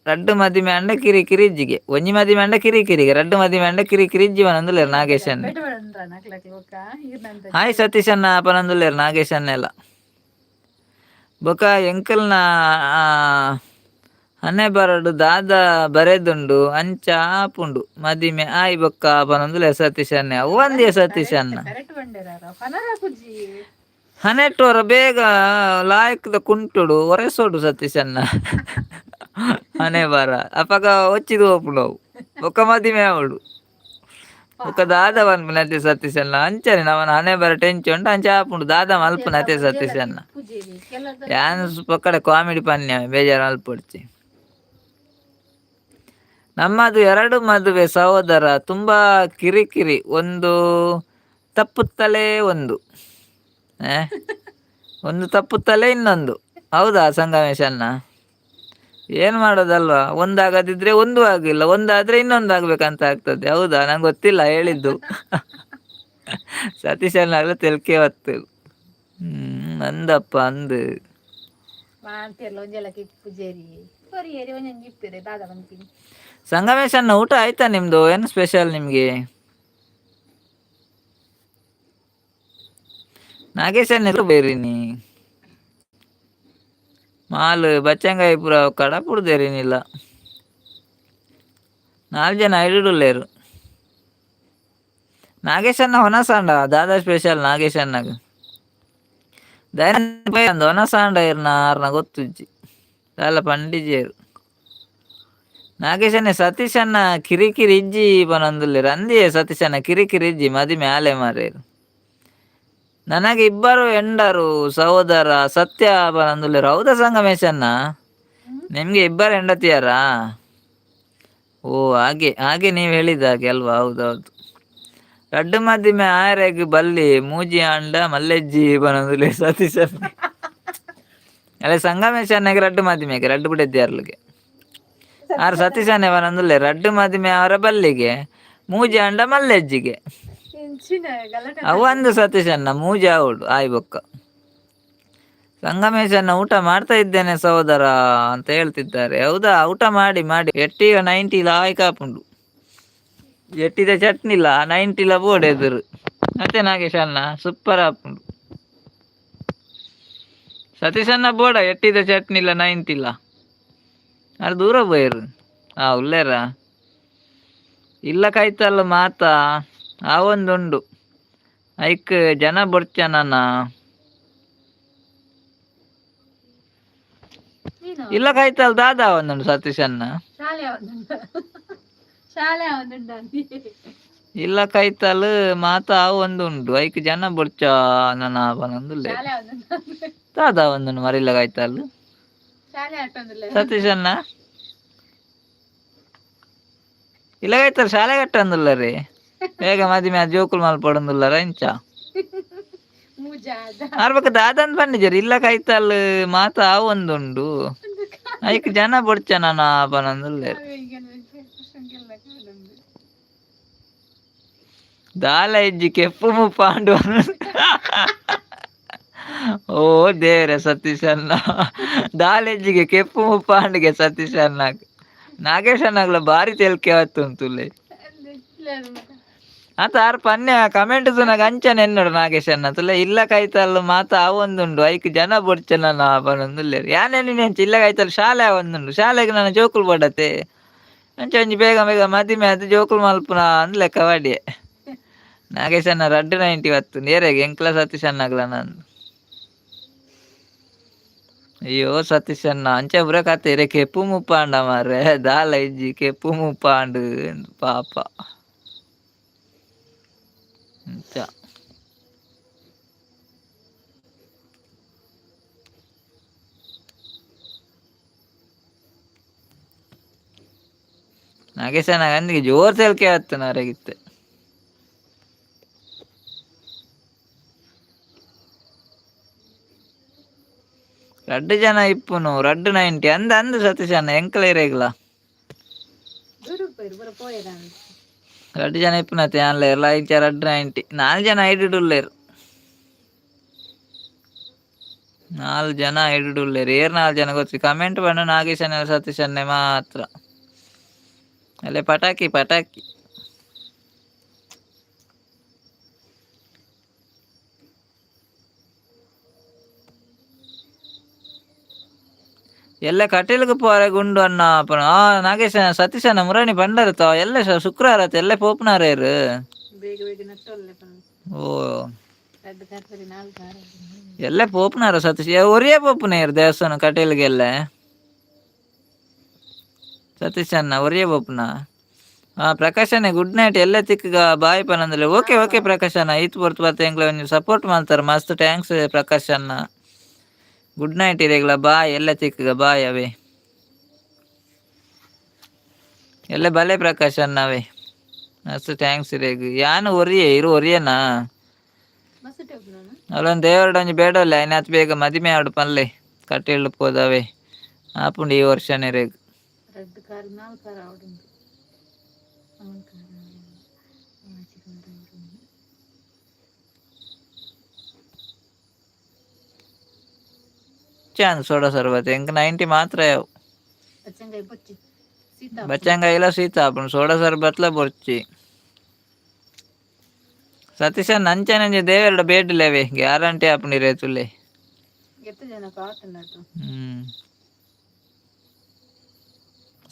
ರಡ್ಡು ಮದಿಮೆ ಆಂಡ ಕಿರಿ ಕಿರಿ ಇಜ್ಜಿಗೆ. ಒಂಜಿ ಮದಿಮೆ ಆಂಡ ಕಿರಿ ಕಿರಿಗೆ, ರಡ್ಡು ಮದಿಮೆ ಆಂಡ ಕಿರಿ ಕಿರಿ ಇಜ್ಜಿ ಪನೊಂದುಲ್ಲೆರ್ ನಾಗೇಶನ್ನೇ. ಹಾಯ್ ಸತೀಶಣ್ಣ ಪನೊಂದುಲ್ಲೆರ್ ನಾಗೇಶನ್ನೆಲ್ಲ. ಬೊಕ ಎಂಕಲ್ನ ಹಣೆ ಬರಡು ದಾದ ಬರೆದುಂಡು ಅಂಚ ಆಪುಂಡು ಮದಿಮೆ ಆಯ್ ಬೊಕ್ಕ ಪನೊಂದುಲ್ಲೆರ್ ಸತೀಶನ್ನೇ. ಅವು ಒಂದೇ ಸತೀಶಣ್ಣ. ಕರೆಕ್ಟ್ ಬಂಡೇರ ಪನರ ಪುಜ್ಜಿ. ಹನೆಟ್ಟೋರ ಬೇಗ ಲಾಯಕ್ದ ಕುಂಟುಡು ಒರೆಸೋಡು ಸತೀಶಣ್ಣ ಹಣೆ ಬರ. ಅಪಗ ಒಚ್ಚಿದು ಹೋಪುಂಡು ಅವು. ಬೊಕ್ಕ ಮದಿಮೆ ಆವಡು. ಬೊಕ್ಕ ದಾದ ಪನ್ಪುನತೆ ಸತೀಶಣ್ಣ? ಅಂಚನೆ ನಮನ ಹಣೆ ಬರ ಟೆಂಚ್ ಉಂಟು, ಅಂಚ ಆಪುಂಡು. ದಾದ ಮಲ್ಪುನತೆ ಸತೀಶಣ್ಣ? ಪೂಜೆರಿ ಕೆಲದ. ಯಾನ್ ಪಕ್ಕಡೆ ಕಾಮಿಡಿ ಪನ್ಯ, ಬೇಜಾರು ಮಲ್ಪೊಡ್ಚಿ. ನಮ್ಮದು ಎರಡು ಮದುವೆ ಸಹೋದರ, ತುಂಬಾ ಕಿರಿಕಿರಿ. ಒಂದು ತಪ್ಪುತ್ತಲೇ ಒಂದು ಒಂದು ತಪ್ಪುತ್ತಲೇ ಇನ್ನೊಂದು. ಹೌದಾ ಸಂಗಮೇಶಣ್ಣ? ಏನು ಮಾಡೋದಲ್ವಾ? ಒಂದಾಗದಿದ್ರೆ ಒಂದು ಆಗಿಲ್ಲ, ಒಂದಾದ್ರೆ ಇನ್ನೊಂದು ಆಗ್ಬೇಕಂತ ಆಗ್ತದೆ. ಹೌದಾ? ನಂಗೆ ಗೊತ್ತಿಲ್ಲ ಹೇಳಿದ್ದು. ಸತೀಶಣ್ಣಾಗ್ಲ ತೆಲ್ಕೆ ಹೊತ್ತು. ಅಂದಪ್ಪ ಅಂದು. ಮಾಂತಿರ್ಲ ಒಂಜೆಲ ಪೂಜೇರಿ ಕೊರಿಯರಿ ಒಂಜೊಂಜಿ ಇಪ್ಪೆರೆ ದಾದ ಬಂತೀನಿ. ಸಂಗಮೇಶಣ್ಣ, ಊಟ ಆಯ್ತಾ ನಿಮ್ದು? ಏನು ಸ್ಪೆಷಲ್ ನಿಮ್ಗೆ? ನಾಗೇಶಣ್ಣ ಬೇರಿನಿ ಮಾಲ್ ಬಚ್ಚಂಗಾಯಿ ಪೂರ ಕಡಪುಡ್ದೇರಿನಿಲ್ಲ. ನಾಲ್ಕು ಜನ ಐಡುಲ್ಲೇರು. ನಾಗೇಶಣ್ಣ ಹೊನಸಾಂಡ ದಾದಾ ಸ್ಪೆಷಲ್ ನಾಗೇಶಣ್ಣಗ್? ದಯಾನಂದ ಹೊನಸಾಂಡ ಇರ್ನ ಆರ್ನ ಗೊತ್ತುಜ್ಜಿ, ದಾಲ ಪಂಡಿಜೇರು. ನಾಗೇಶಣ್ಣ, ಸತೀಶಣ್ಣ ಕಿರಿಕಿರಿ ಇಜ್ಜಿ ಪನೊಂದುಲ್ಲೆರ್. ಅಂದಿಯೇ ಸತೀಶಣ್ಣ, ಕಿರಿಕಿರಿ ಇಜ್ಜಿ, ಮದಿಮೆ ಆಲೆ ಮಾರೇರು. ನನಗೆ ಇಬ್ಬರು ಹೆಂಡರು ಸಹೋದರ ಸತ್ಯ ಪನೊಂದುಲ್ಲೆರ್. ಹೌದಾ ಸಂಗಮೇಶಣ್ಣ? ನಿಮ್ಗೆ ಇಬ್ಬರು ಹೆಂಡತಿಯಾರಾ? ಓ, ಹಾಗೆ ಹಾಗೆ, ನೀವು ಹೇಳಿದ ಹಾಗೆ ಅಲ್ವಾ? ಹೌದೌದು. ರಡ್ಡು ಮದಿಮೆ ಆಯರೆಗ್ ಬಲ್ಲಿ, ಮೂಜಿ ಆಂಡ ಮಲ್ಲೆಜ್ಜಿ ಪನೊಂದುಲ್ಲೆ ಸತೀಶಣ್ಣ. ಅಲ್ಲ, ಸಂಗಮೇಶಣ್ಣಗೆ ರಡ್ಡು ಮದಿಮೆಗೆ ರಡ್ಡು ಬುಡೆದಿಯಾರ್ಲಿಗೆ ಆರ್ ಸತೀಶಣ್ಣೆ ಪನೊಂದುಲ್ಲೆ, ರಡ್ಡು ಮದಿಮೆ ಅವರ ಬಲ್ಲಿಗೆ, ಮೂಜಿ ಆಂಡ ಮಲ್ಲೆಜ್ಜಿಗೆ. ಎಂಚಿನ ಗಲಾಟೆ? ಅವಂದು ಸತೀಶಣ್ಣ ಮೂಜಿ ಆವಡು ಆಯ್ ಬೊಕ್ಕ. ಸಂಗಮೇಶಣ್ಣ, ಊಟ ಮಾಡ್ತಾ ಇದ್ದೇನೆ ಸಹೋದರ ಅಂತ ಹೇಳ್ತಿದ್ದಾರೆ. ಹೌದಾ? ಊಟ ಮಾಡಿ ಮಾಡಿ. ಎಟ್ಟಿ 90 ಲಾಯ್ಕ್ ಆಪುಂಡು. ಎಟ್ಟಿದ ಚಟ್ನಿಲ 90ಲ ಬೋಡು ಎದುರು. ಮತ್ತೆ ನಾಗೇಶ್ ಅಣ್ಣ, ಸೂಪರ್ ಆಪುಂಡು. ಸತೀಶಣ್ಣ ಬೋಡ ಎಟ್ಟಿದ ಚಟ್ನಿಲ 90ಲ. ಅದು ದೂರ ಪೋಯರು. ಆ ಉಲ್ಲೇರ. ಇಲ್ಲ ಕೈತಲ್ಲ ಮಾತ ಆವೊಂದುಂಡು ಐಕ್ ಜನ ಬೊಡ್ಚನನ. ನೀನು ಇಲ್ಲ ಕೈತಲ್ ದಾದಾ ಒಂದುಂಡು ಸತೀಶನ್ನ. ಶಾಲೆ ಆವೊಂದುಂಡು, ಶಾಲೆ ಆವೊಂದುಂಡು ಅಂದಿ. ಇಲ್ಲ ಕೈತಲ್ ಮಾತ ಆವೊಂದುಂಡು ಐಕ್ ಜನ ಬೊಡ್ಚ ನನ ಪನೊಂದುಲ್ಲೆ. ಶಾಲೆ ಆವೊಂದುಂಡು. ದಾದಾ ಒಂದುಂಡು ಮರಿಲ್ಲ ಕೈತಲ್. ಶಾಲೆ ಆಟೊಂದುಲ್ಲೆ. ಸತೀಶಣ್ಣ ಇಲ್ಲ ಕೈತಲ್ ಶಾಲೆ ಕಟ್ಟೊಂದುಲ್ಲ ರೀ ಬೇಗ ಮದಿಮೆ ಆದ್ ಜೋಕುಲು ಮಲ್ಪೊಡೊಂದುಲ್ಲರ ಇಂಚ. ಮೂಜಾದ. ಆರ್ಬಕ ದಾದಂದ್ ಪನ್ನಿಜೆರ್ ಇಲ್ಲ ಕೈತಲ್ ಮಾತ ಆವೊಂದುಂಡು ಐಕ್ ಜನ ಬೊಡ್ಚ ನನ ಪನೊಂದುಲ್ಲೆರ್. ದಾಲ ಇಜ್ಜಿ ಕೆಪ್ಪು ಮುಪ್ಪಾಂಡು. ಓ ದೇವ್ರೆ ಸತೀಶಣ್ಣ, ದಾಲ ಇಜ್ಜಿಗೆ ಕೆಪ್ಪು ಮುಪ್ಪಾಂಡಿಗೆ ಸತೀಶ್ ಅಣ್ಣ. ನಾಗೇಶ್ ಅಣ್ಣಗ್ಲ ಬಾರಿ ತೆಲ್ಕೆ ಆತುಂತುಲೆ. ಆತ ಆರ್ ಪನ್ಯ ಕಮೆಂಟ್ ತೂನಗ ಅಂಚನೆ ಎನ್ನೋಡು ನಾಗೇಶ್ ಅಣ್ಣ ತುಲೆ ಇಲ್ಲ ಕೈತಲ್ ಮಾತ ಆವೊಂದುಂಡು ಐಕ್ ಜನ ಬೊಡ್ಚ ನನ ಪನೊಂದುಲ್ಲೆರ್. ಯಾನ್ ಎನ್ನಿನಿ ಅಂಚ ಇಲ್ಲ ಕೈತಲ್ ಶಾಲೆ ಆವೊಂದುಂಡು, ಶಾಲೆಗ್ ನನ ಜೋಕುಲು ಬೋಡತ್ತೆ ಅಂಚ ಒಂಜಿ ಬೇಗ ಬೇಗ ಮದಿಮೆ ಆದ್ ಜೋಕುಲು ಮಲ್ಪುನ ಅಂದ್ ಲೆಕ್ಕ ಪಾಡ್ಯೆ. ನಾಗೇಶ್ ಅಣ್ಣ ರಡ್ಡ್ 90 ಬತ್ತುಂಡು ಏರೆಗ್ ಎಂಕ್ಲ ಸತೀಶ್ ಅಣ್ಣಗ್ಲ ನಂದು. ಅಯ್ಯೋ ಸತೀಶ್ ಅಣ್ಣ ಅಂಚ ಪೂರ ಕತೆ ಇರೆ ಕೆಪ್ಪು ಮುಪ್ಪಾಂಡ ಮಾರ್ರೆ ದಾಲ ಇಜ್ಜಿ ಕೆಪ್ಪು ಮುಪ್ಪಾಂಡು ಪಾಪ ಅಂಚ. ನಾಗೇಶ್ ಅಣ್ಣ ಅಂದಿಗೆ ಜೋರ್ ತೆಲ್ಕೆ ಆತು ಅರೆಗಿತ್ತೆ. ರಡ್ಡ್ ಜನ ಇಪ್ಪುನು ರಡ್ಡ್ 90 ಅಂದ್ ಅಂದ್ ಸತೀಶ್ ಅಣ್ಣ ಎಂಕ್ಲ ಇರೆಗ್ಲ. ರಡ್ಡ್ ಜನ ಇಪ್ಪುನತೆ ಯಾನ್ಲ ಇಂಚ ರಡ್ಡ್ 90 ನಾಲ್ ಜನ ಐಡುಡುಲ್ಲೆರ್, ನಾಲ್ ಜನ ಐಡುಡುಲ್ಲೆರ್. ಏರ್ ನಾಲ್ ಜನ ಗೊತ್ತಿ ಕಮೆಂಟ್ ಪಂಡ ನಾಗೇಶ್ ಅಣ್ಣ ಸತೀಶ್ ಅಣ್ಣೆ ಮಾತ್ರ. ಅಲ್ಲೇ ಪಟಾಕಿ ಪಟಾಕಿ. ಎಲ್ಲ ಕಟೀಲ್ಗ್ ಪೋರೆ ಗುಂಡು ಅಣ್ಣ ಆ ನಾಗೇಶ್ ಸತೀಶ್ ಅಣ್ಣ ಮುರಾಣಿ ಪಂಡರ್ ಎಲ್ಲ ಶುಕ್ರವಾರ ಆತ ಎಲ್ಲ ಪೋಪುನಾರೇರು. ಬೇಗ ಬೇಗ ನಟ್ಟೊಲ್ಲೆ ಪಂದ್. ಓ ರಡ್ಡ್ ಕರ್ತರಿ ನಾಲ್ ಕಾರ. ಎಲ್ಲ ಪೋಪುನಾರ ಸತೀಶ್ ಒರಿಯೇ ಪೋಪುನೇರು ದೇವಸ್ಥಾನ ಕಟೀಲ್ಗೆಲ್ಲ ಸತೀಶ್ ಅಣ್ಣ ಒರಿಯೇ ಪೋಪುನ. ಹಾ ಪ್ರಕಾಶ್ ಅಣ್ಣ ಗುಡ್ ನೈಟ್ ಎಲ್ಲ ತಿಕ್ಕಗ ಬಾಯ್ ಪನಂದ್ರೆ. ಓಕೆ ಓಕೆ ಪ್ರಕಾಶ್ ಅಣ್ಣ ಈತ್ ಪೊರ್ತು ಬತ್ತ ಎಂಕ್ಲ ಒಂಜಿ ಸಪೋರ್ಟ್ ಮಲ್ತಾರ ಮಸ್ತ್ thanks Prakash ಅಣ್ಣ. ಗುಡ್ ನೈಟ್ ಇರೆಗ್ಲ ಬಾಯ್ ಎಲ್ಲ ತಿಕ್ಕಗ ಬಾಯ್ ಅವೇ ಎಲ್ಲ ಬಲೆ ಪ್ರಕಾಶ್ ಅಣ್ಣ ಅವೇ ಮಸ್ತ್ thanks ಇರೆಗ್. ಯಾನ್ ಒರಿಯೆ ಇರು ಒರಿಯನಾ ಮಸ್ತ್ ನಾನು. ಅಲ್ಲೊಂದು ದೇವರಡ ಒಂಜಿ ಬೇಡಲ್ಲ ಐನಾತ್ ಬೇಗ ಮದಿಮೆ ಆಡು ಪನ್ಲೆ ಕಟೀಲ್ಡ್ ಪೋದವೆ ಆಪುಂಡು ಈ ವರ್ಷ ಇರೆಗ್. ರಡ್ಡ್ ಕಾರ್ ನಾಲ್ ಕಾರ ಆವಡುಂಡು. ನಾಲ್ ಕಾರ ಆಜಿ ಕಾರ ಆವಡುಂಡು. ಚಾಂದ್ ಸೋಡಾ ಸರ್ಬತ್ ಎಂಕ್ 90 ಮಾತ್ರ ಯಾವು. ಬಚ್ಚಂಗಾಯಿ ಬೊಚ್ಚಿ ಸೀತಾ. ಬಚ್ಚಂಗಾಯಿಲ ಸೀತ ಆಪುಂಡು ಸೋಡಾ ಸರ್ಬತ್ಲ ಬೊರ್ಚಿ. ಸತೀಶ್ ಅಣ್ಣ ಅಂಚನೆ ಒಂಜಿ ದೇವೆರ್ಡ ಬೇಡಿಲೆವೆ ಗ್ಯಾರಂಟಿ ಆಪುಂಡು ಇರೆ ತೂಲೆ. ಎತ್ತು ಜನ ಕಾತುಂಡಾತು.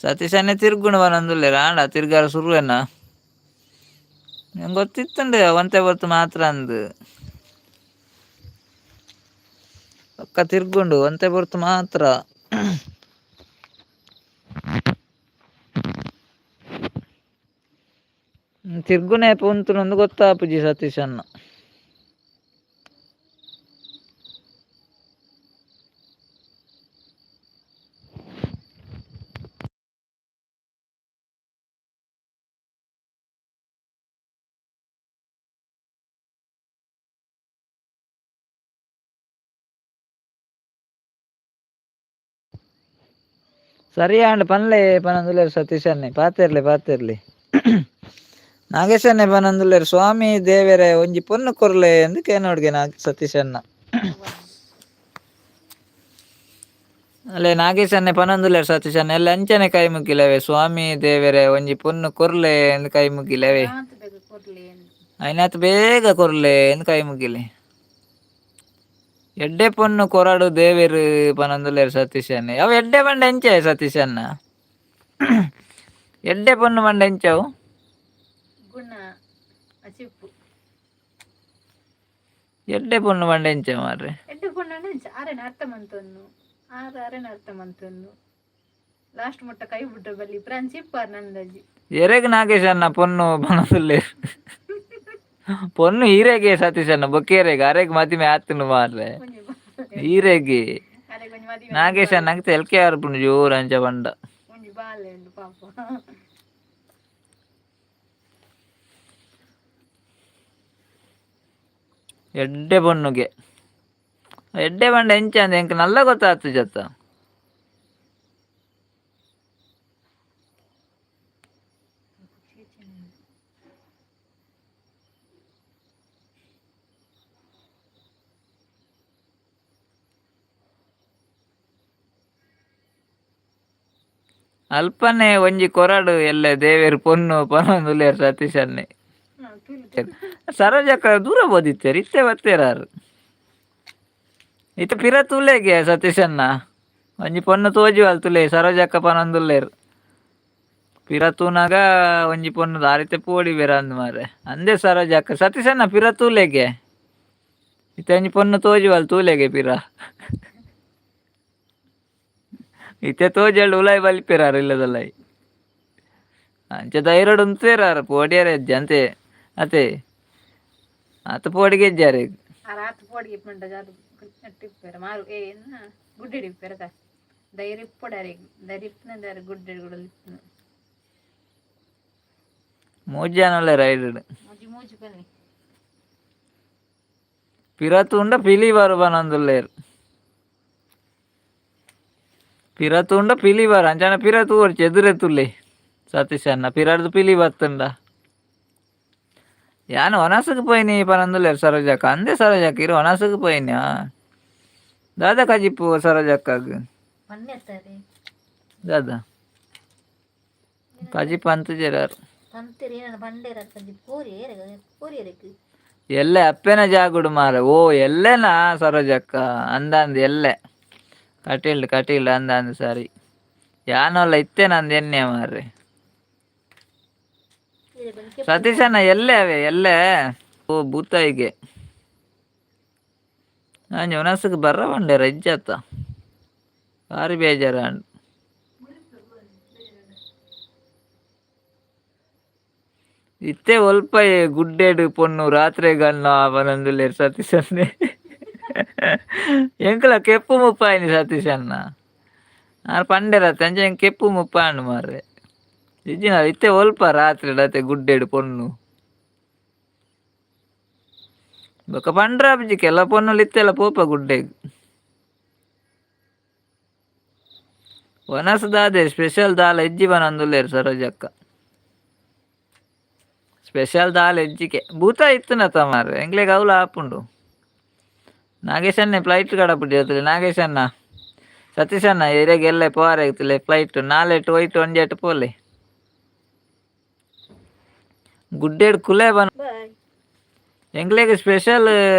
ಸತೀಶ್ ಅಣ್ಣೆ ತಿರ್ಗುಂಡು ಪನೊಂದುಲ್ಲೆರ್ ಆಂಡ ತಿರ್ಗಾರ ಸುರುವೆನಾ ಎಂಕ್ ಗೊತ್ತಿತ್ತುಂಡು ಒಂತೆ ಪೊರ್ತು ಮಾತ್ರ ಅಂದ್. ಪಕ್ಕ ತಿರ್ಗುಂಡು ಒಂತೆ ಪೊರ್ತು ಮಾತ್ರ. ತಿರ್ಗುನೆ ಪುಂತುಂದು ಗೊತ್ತಾಪುಜಿ ಸತೀಶ್ ಅಣ್ಣ. ಸರಿ ಆಂಡ್ ಪನ್ಲೆ ಪನೊಂದುಲ್ಲೆರ್ ಸತೀಶ್ ಅಣ್ಣೆ ಪಾತೆರ್ಲೆ ಪಾತೆರ್ಲೆ. ನಾಗೇಶ್ ಅಣ್ಣೆ ಪನೊಂದುಲ್ಲೆರ್ ಸ್ವಾಮಿ ದೇವೆರೆ ಒಂಜಿ ಪೊನ್ನು ಕೊರ್ಲೆ ಅಂದ್ ಕೇನೋಡ್ಗೆ ನಾಗ ಸತೀಶ್ ಅಣ್ಣ. ಅಲ್ಲೇ ನಾಗೇಶ್ ಅಣ್ಣೆ ಪನೊಂದುಲ್ಲೆರ್ ಸತೀಶ್ ಅಣ್ಣ ಎಲ್ಲ ಅಂಚನೆ ಕೈ ಮುಗಿಲವೆ ಸ್ವಾಮಿ ದೇವೆರೆ ಒಂಜಿ ಪೊನ್ನು ಕೊರ್ಲೆ ಅಂದ್ ಕೈ ಮುಗಿಲವೆ. ಆತ್ ಬೇಗ ಕೊರ್ಲೆ. ಐನಾತ್ ಬೇಗ ಕೊರ್ಲೆ ಅಂದ್ ಕೈ ಮುಗಿಲೆ. ಎಡ್ಡೆ ಪೊನ್ನು ಕೊರಡು ದೇವೆರ್ ಪನೊಂದುಲ್ಲೆರ್ ಸತೀಶ್ ಅಣ್ಣೆ. ಅವು ಎಡ್ಡೆ ಪಂಡ ಎಂಚ ಸತೀಶ್ ಅಣ್ಣ? ಎಡ್ಡೆ ಪೊನ್ನು ಪಂಡ ಎಂಚ ಅವು? ಫ್ರೆಂಡ್ಶಿಪ್. ಎಡ್ಡೆ ಪೊಣ್ಣು ಪಂಡ ಎಂಚ ಮಾರ್ರೆ? ಎಡ್ಡೆ ಪೊಣ್ಣು ಎಂಚ? ಆರೆನ ಅರ್ಥ ಮಂತೊನ್ನು, ಆರ್ ಅರೆನ ಅರ್ಥ ಮಂತೊನ್ನು ಲಾಸ್ಟ್ ಮುಟ್ಟ ಕೈ ಬಿಟ್ಟ ಬಲ್ಲಿ ಫ್ರೆಂಡ್ಶಿಪ್ ಆರ್ ನಂದಜಿ. ಎರೆಗ್ ನಾಗೇಶ್ ಅಣ್ಣ ಪೊಣ್ಣು ಪನೊಂದುಲ್ಲೆರ್. ಪೊಣ್ಣು ಈರೆಗೆ ಸತೀಶ್ ಅಣ್ಣ, ಬೊಕ್ಕೇರೆಗ್ ಅರೆಗ್ ಮದಿಮೆ ಆತುಂಡು ಮಾರ್ರೆ. ಒಂಜಿ ಬಾಲೆ. ಈರೆಗೆ. ಅರೆಗ್ ಒಂಜಿ ಮದಿಮೆ. ನಾಗೇಶ್ ಅಣ್ಣಗ್ ತೆಲ್ಕೆ ಆರ್ಪುಂಡು ಜೋರು ಅಂಚ ಪಂಡ. ಒಂಜಿ ಬಾಲೆ ಉಂಡು ಪಾಪ. ಎಡ್ಡೆ ಪೊಣ್ಣುಗೆ, ಎಡ್ಡೆ ಪಂಡ ಎಂಚ ಅಂದ್ ಎಂಕ್ ನಲ್ಲ ಗೊತ್ತಾತುಜತ್ತ. ಅಲ್ಪನೆ ಒಂಜಿ ಕೊರಡು ಎಲ್ಲೆ ದೇವೆರ್ ಪೊಣ್ಣು ಪನೊಂದುಲ್ಲೆರ್ ಸತೀಶ್ ಅಣ್ಣೆ. ಹಾ, ತುಲು. ಸರೋಜಕ್ಕ ದೂರ ಬೋದಿತ್ತೆರ್, ಇತ್ತೆ ಬತ್ತೇರಾರು. ಇತ್ತೆ ಪಿರ ತೂಲೆಗೆ ಸತೀಶ್ ಅಣ್ಣ, ಒಂಜಿ ಪೊಣ್ಣು ತೋಜುವಲ್ ತುಲೆ ಸರೋಜಕ್ಕ ಪನೊಂದುಲ್ಲೆರ್. ಪಿರ ತೂನಗ ಒಂಜಿ ಪೊಣ್ಣು ದಾರಿತೆ ಪೋಡಿ ಬೇರಂದ್ ಮಾರ್ರೆ. ಅಂದೆ ಸರೋಜಕ್ಕ, ಸತೀಶ್ ಅಣ್ಣ ಪಿರ ತೂಲೆಗೆ, ಇತ್ತೆ ಒಂಜಿ ಪೊಣ್ಣು ತೋಜುವಲ್ ತೂಲೆಗೆ ಪಿರ. ಇತ್ತೆ ತೋಜಲ್ಡ್ ಉಲಾಯಿ ಬಲಿಪೆರಾರ್ ಇಲ್ಲದಲ್ಲಾಯಿ. ಅಂಚ ಧೈರ್ಯಡ್ ಉಂತುವೆರಾರ್ ಪೋಡಿಯರ ಇಜ್ಜಿ ಅಂತೆ ಅತೆ ಆತ್ ಪೋಡಿಗೆ ಇಜ್ಜಾರೆಗ್. ಆ ರಾತ್ ಪೋಡಿಗೆ ಪಂಡ ಜಾರು ಇಪ್ಪೆರ ಮಾರು ಏ ಎನ್ನ ಗುಡ್ಡೆಡ್ ಇಪ್ಪೆರ ಧೈರ್ಯ ಇಪ್ಪೊಡಾರೆ, ಧೈರ್ಯ ಇಪ್ಪುನ ದಾರೆ ಗುಡ್ಡೆಡ್ ಕೂಡ ಇಪ್ಪುನ. ಮೂಜಿ ಜನ ಉಲ್ಲೆರ್ ರೈಡ್. ಮೂಜಿ ಮೂಜಿ ಬನ್ನಿ. ಪಿರ ತೂಂಡ ಪಿಲಿ ಬರು ಪನೊಂದುಲ್ಲೆರ್. ಪಿರ ತೂಂಡ ಪಿಲಿ ಬರು ಅಂಚನೆ ಪಿರ ತೂವೊಡ್ಚಿ, ಎದುರೆ ತೂಲೆ ಸತೀಶ್ ಅಣ್ಣ, ಪಿರಡ್ದ್ ಪಿಲಿ ಬತ್ತುಂಡ. ಯಾನ್ ವನಸುಗ್ ಪೋಯಿನಿ ಪನೊಂದುಲ್ಲೆರ್ ಸರೋಜಕ್ಕ. ಅಂದೆ ಸರೋಜಕ್ಕ, ಇರ್ ವನಸುಗ್ ಪೋಯಿನ್ಯಾ? ದಾದ ಕಜಿಪು ಸರೋಜಕ್ಕಗ್? ಪನ್ನೆತ್ತಾರೆ. ದಾದ ಕಜಿಪು ಅಂತಿಜೆರ್ ಆರ್. ಪಂತೆರ್ ಏನ ಬಂಡೇರ ಕಂಜಿ ಕೋರಿ ಏರೆಗ್ ಕೋರಿ ಏರೆಗ್. ಎಲ್ಲೆ ಅಪ್ಪೆನ ಜಾಗುಡು ಮಾರೆ. ಓ ಎಲ್ಲೆನಾ ಸರೋಜಕ್ಕ? ಅಂದಂದ್ ಎಲ್ಲೆ ಕಟೀಲ್ಡ್ ಕಟೀಲ್ಡ್ ಅಂದಂದ್ ಸರಿ. ಯಾನೊಲ್ಲ ಇತ್ತೆನಂದ್ ಎನ್ನೆ ಮಾರ್ರೆ. ಈರೆಗ್ ಒಂಜಿ ಕೆಪ್ಪು. ಸತೀಶಣ್ಣ ಎಲ್ಲೆ ಅವೆ ಎಲ್ಲೆ? ಓ ಬೂತಾಯಿಗೆ ಅಂಚ ವನಸುಗ್ ಬರ್ರ ಪಂಡೆರ ಇಜ್ಜತ್ತ, ಬಾರಿ ಬೇಜಾರಾಂಡ್. ಇತ್ತೆ ಒಲ್ಪ ಗುಡ್ಡೆಡ್ ಪೊಣ್ಣು ರಾತ್ರೆಗ್ ಅಣ್ಣ ಪನೊಂದುಲ್ಲೆರ್ ಸತೀಶಣ್ಣೆ. ಎಂಕಲ ಕೆಪ್ಪು ಮುಪ್ಪಾಯಿನಿ ಸತೀಶಣ್ಣ, ಆರ್ ಪಂಡೆರತ್ತೆ ಅಂಚ ಎಂಕ್ ಕೆಪ್ಪು ಮುಪ್ಪಾಂಡ್ ಮಾರ್ರೆ. ಇಜ್ಜಿನ ಇತ್ತೆ ಒಲ್ಪ ರಾತ್ರೆಡ್ ಅತೆ ಗುಡ್ಡೆಡ್ ಪೊಣ್ಣು? ಬೊಕ ಪಂಡ್ರಾಪಿಜಿ, ಕೆಲವು ಪೊಣ್ಣುಲು ಇತ್ತೆಲ ಪೋಪ ಗುಡ್ಡೆಗ್. ವನಸ್ ದಾದೆ ಸ್ಪೆಷಲ್ ದಾಲ ಇಜ್ಜಿ ಪನೊಂದುಲ್ಲೆರ್ ಸರೋಜಕ್ಕ. ಸ್ಪೆಷಲ್ ದಾಲ ಇಜ್ಜಿಗೆ, ಭೂತ ಇತ್ತುನತ ಮಾರ್ರೆ, ಎಂಕ್ಲೆಗ್ ಅವ್ಲು ಆಪುಂಡು. ನಾಗೇಶಣ್ಣೆ ಫ್ಲೈಟ್ ಕಡಪುಡ್ಡಿ ನಾಗೇಶಣ್ಣ. ಸತೀಶಣ್ಣ ಇರೆಗ್ ಎಲ್ಲೆ ಪೋವರೆ ಇತ್ತುಲೆ ಫ್ಲೈಟ್ ನಾಲೆಟ್ ಒಯ್ಟ್ ಒಂಜೆಟ್ ಪೋಲೆ ಗುಡ್ಡೆಡ್ ಕುಲೆ ಬನ್. ಬಾಯ್. ಎಂಕ್ಲೆಗ್ ಸ್ಪೆಷಲ್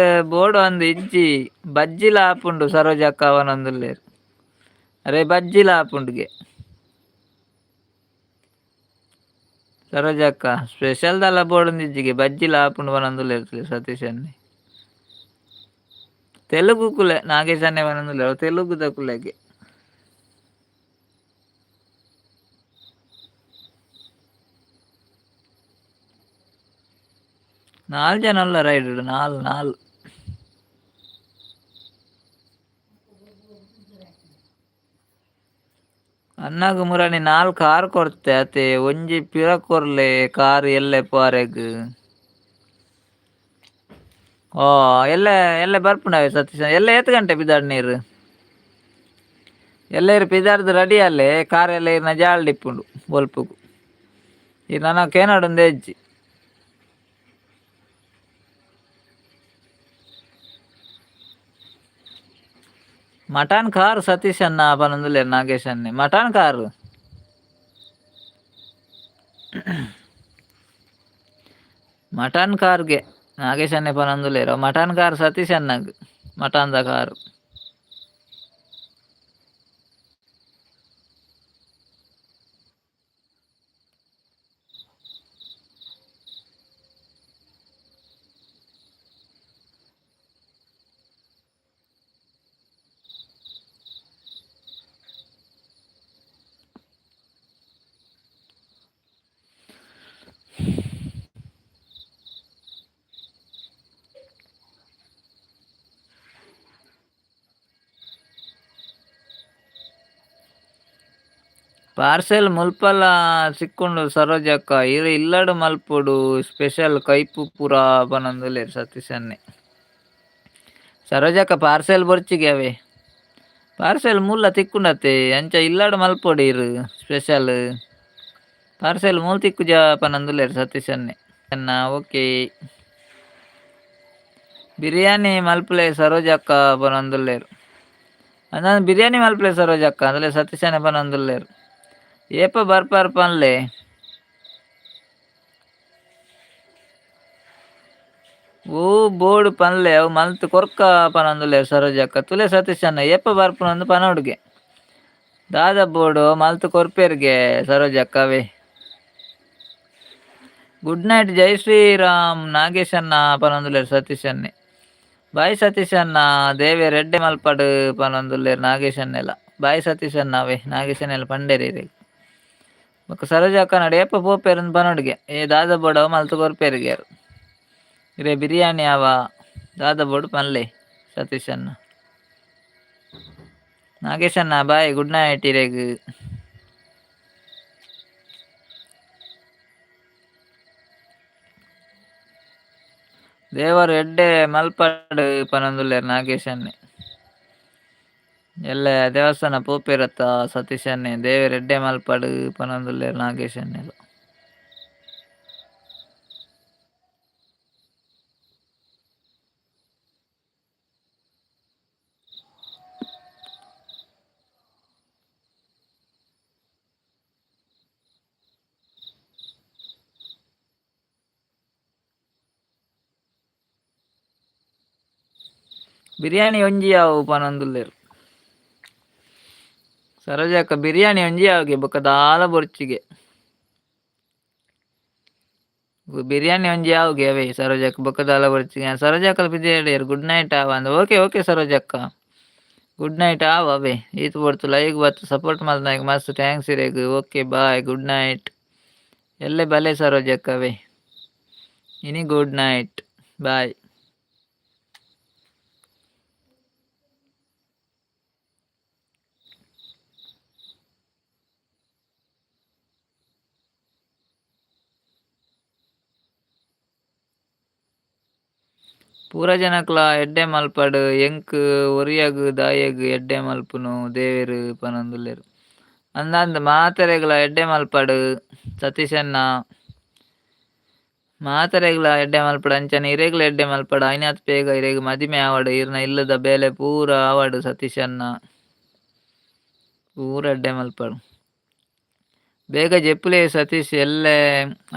ಬೋಡು ಅಂದ್ ಇಜ್ಜಿ, ಬಜ್ಜಿಲ ಆಪುಂಡು ಸರೋಜಕ್ಕ ಪನೊಂದುಲ್ಲೆರ್. ಅರೆ ಬಜ್ಜಿಲ ಆಪುಂಡುಗೆ ಸರೋಜಕ್ಕ, ಸ್ಪೆಷಲ್ ದಾಲ ಬೋಡೊಂದು ಇಜ್ಜಿಗೆ, ಬಜ್ಜಿಲ ಆಪುಂಡು ಪನೊಂದುಲ್ಲೆರ್ ಸತೀಶಣ್ಣೆ. ತೆಲುಗು ಕುಲೆ ನಾಗೇಶಣ್ಣೆ ಪನೊಂದುಲ್ಲೆರ್, ತೆಲುಗುದ ಕುಲೆಗೆ. ನಾಲ್ ಜನ ಉಲ್ಲ ರೈಡ್, ನಾಲ್ ನಾಲ್. ಅಣ್ಣಗ್ ಮುರಾನಿ ನಾಲ್ ಕಾರ್ ಕೊರ್ತೆ ಅತೆ, ಒಂಜಿ ಪಿರ ಕೊರ್ಲೆ ಕಾರ್ ಎಲ್ಲೆ ಪೋರೆಗ್. ಓ ಎಲ್ಲೆ ಎಲ್ಲೆ ಬರ್ಪುಂಡವೆ ಸತೀಶ? ಎಲ್ಲೆ ಏತ್ ಗಂಟೆ ಪಿದಾಡ್ ನೀರು? ಎಲ್ಲೆ ಇರ್ ಪಿದಾಡ್ದು ರೆಡಿ ಅಲ್ಲೇ, ಕಾರ್ ಎಲ್ಲ ಇರ್ನ ಜಾಲ್ಡ್ ಇಪ್ಪುಂಡು ಬೊಲ್ಪುಗು. ಈ ನನ ಕೇನಡುಂದೇ ಇಜ್ಜಿ. ಮಟನ್ ಕಾರ್ ಸತೀಶ್ ಅಣ್ಣ ಪನೊಂದುಲ್ಲೆರ್ ನಾಗೇಶ್ ಅಣ್ಣೆ. ಮಟನ್ ಕಾರ್ ಮಟನ್ ಕಾರ್ಗೆ ನಾಗೇಶ್ ಅಣ್ಣೆ ಪನೊಂದುಲ್ಲೆರ್. ಮಟನ್ ಕಾರ್ ಸತೀಶ್ ಅಣ್ಣಗ್, ಮಟನ್ದ ಕಾರ್. ಪಾರ್ಸೆಲ್ ಮುಲ್ಪಲ ಸಿಕ್ಕುಂಡು ಸರೋಜಕ್ಕ, ಇರ್ ಇಲ್ಲಡ್ ಮಲ್ಪೊಡು ಸ್ಪೆಷಲ್ ಕೈಪು ಪೂರ ಪನೊಂದುಲ್ಲೆರ್ ಸತೀಶ್ ಅಣ್ಣೆ. ಸರೋಜಕ್ಕ ಪಾರ್ಸೆಲ್ ಬೊರ್ಚಿಗೆ ಅವೇ ಪಾರ್ಸೆಲ್ ಮೂಲ ತಿಕ್ಕುಂಡತೆ ಅಂಚ ಇಲ್ಲಡ್ ಮಲ್ಪೊಡು ಇರ್ ಸ್ಪೆಷಲ್ ಪಾರ್ಸೆಲ್ ಮೂಲ ತಿಕ್ಕುಜ ಪನೊಂದುಲ್ಲೆರ್ ಸತೀಶ್ ಅಣ್ಣೆ. ಅಣ್ಣ ಓಕೆ ಬಿರಿಯಾನಿ ಮಲ್ಪುಲೆ ಸರೋಜಕ್ಕ ಪನೊಂದುಲ್ಲೆರ್. ಅಂದ ಬಿರಿಯಾನಿ ಮಲ್ಪುಲೆ ಸರೋಜಕ್ಕ ಅಂದಲೇ ಸತೀಶ್ ಅಣ್ಣೆ ಪನೊಂದುಲ್ಲೆರ್. ಏಪ ಬರ್ಪರ್ ಪನ್ಲೆ. ಓ ಬೋರ್ಡ್ ಪನ್ಲೆ ಅವು ಮಲ್ತ್ ಕೊರ್ಕ ಪನೊಂದುಲ್ಲೆರ್ ಸರೋಜಕ್ಕ. ತುಲೆ ಸತೀಶ್ ಅಣ್ಣ ಏಪ ಬರ್ಪುನಂದು ಪನೊಡುಗೆ. ದಾದ ಬೋರ್ಡು ಮಲ್ತ್ ಕೊರ್ಪೆರ್ಗೆ ಸರೋಜಕ್ಕ ಅವೇ. ಗುಡ್ ನೈಟ್ ಜೈ ಶ್ರೀರಾಮ್ ನಾಗೇಶ್ ಅಣ್ಣ ಪನೊಂದುಲ್ಲೆರ್ ಸತೀಶ್ ಅಣ್ಣೆ. ಬಾಯ್ ಸತೀಶ್ ಅಣ್ಣ ದೇವೆರ್ ಎಡ್ಡೆ ಮಲ್ಪಡ್ ಪನೊಂದುಲ್ಲೆರ್ ನಾಗೇಶ್ ಅಣ್ಣೆಲ. ಬಾಯ್ ಸತೀಶ್ ಅಣ್ಣ ಅವೇ ನಾಗೇಶ್ ಅಣ್ಣೆಲ ಪಂಡೆರ್ ಇರೆಗ್. ಬೊಕ ಸರೋಜಕ್ಕ ನಡ ಏಪ ಪೋಪೆರ್ ಪನೊಡುಗೆ. ಏ ದಾದ ಬೋರ್ಡ್ ಅವು ಮಲ್ತ್ ಕೊರ್ಪೆರ್ಗೆ. ಇರೆ ಬಿರಿಯಾನಿ ಆವ ದಾದ ಬೋರ್ಡ್ ಪನ್ಲೆ ಸತೀಶ್ ಅಣ್ಣ. ನಾಗೇಶ್ ಅಣ್ಣ ಬಾಯ್ ಗುಡ್ ನೈಟ್ ಇರೆಗ್. ದೇವರ್ ಎಡ್ಡೆ ಮಲ್ಪಡ್ ಪನೊಂದುಲ್ಲೆರ್ ನಾಗೇಶ್ ಅಣ್ಣೆ. ಎಲ್ಲೆ ದೇವಸ್ಥಾನ ಪೋಪೆರತ್ತ ಸತೀಶ್ ಅಣ್ಣೆ ದೇವೆರ್ ಎಡ್ಡೆ ಮಲ್ಪಡ್ ಪನೊಂದುಲ್ಲೆರ್ ನಾಗೇಶ್ ಅಣ್ಣೆಲ. ಬಿರಿಯಾನಿ ಒಂಜಿ ಯಾವು ಪನೊಂದುಲ್ಲೆರ್. ಸರೋಜಕ್ಕ ಬಿರಿಯಾನಿ ಒಂಜಿ ಯಾವುಗೆ ಬೊಕ ದಾಲ ಬೊರ್ಚಿಗೆ. ಬಿರಿಯಾನಿ ಒಂಜಿ ಯಾವುಗೆ ಅವೇ ಸರೋಜಕ್ಕ ಬೊಕ ದಾಲ ಬೊರ್ಚಿಗೆ. ಸರೋಜಕ್ಕಲ ಪಿದಯೇರ್ ಗುಡ್ ನೈಟ್ ಆವ ಅಂದ್. ಓಕೆ ಓಕೆ ಸರೋಜಕ್ಕ ಗುಡ್ ನೈಟ್ ಆವ ಅವೇ. ಈತ್ ಪೊರ್ತು ಲೈಕ್ ಬತ್ತ್ ಸಪೋರ್ಟ್ ಮಲ್ತ್ನಾಕ್ ಮಸ್ತ್ thanks ಇರೆಗ್. Okay bye good night. ಎಲ್ಲೆ ಬಲೆ ಸರೋಜಕ್ಕ ಅವೇ. ಇನಿ ಗುಡ್ ನೈಟ್ ಬಾಯ್. ಪೂರ ಜನಕ್ಲ ಎಡ್ಡೆ ಮಲ್ಪಡ್ ಎಂಕ್ ಒರಿಯಗ್ ದಾಯೆಗ್ ಎಡ್ಡೆ ಮಲ್ಪುನು ದೇವೆರ್ ಪನೊಂದುಲ್ಲೆರ್. ಅಂದಂದ್ ಮಾತೆರೆಗ್ಲ ಎಡ್ಡೆ ಮಲ್ಪಡ್ ಸತೀಶ್ ಅಣ್ಣ. ಮಾತೆರೆಗ್ಲ ಎಡ್ಡೆ ಮಲ್ಪಡ್ ಅಂಚನೆ ಇರೆಗ್ಲ ಎಡ್ಡೆ ಮಲ್ಪಡ್ ಆಯಿನಾತ್ ಬೇಗ ಇರೆಗ್ ಮದಿಮೆ ಆವಡ್ ಇರ್ನ ಇಲ್ಲದ ಬೇಲೆ ಪೂರ ಆವಡ್ ಸತೀಶ್ ಅಣ್ಣ. ಪೂರ ಎಡ್ಡೆ ಮಲ್ಪಡ್. ಬೇಗ ಜೆಪ್ಪುಲೆ ಸತೀಶ್ ಎಲ್ಲೆ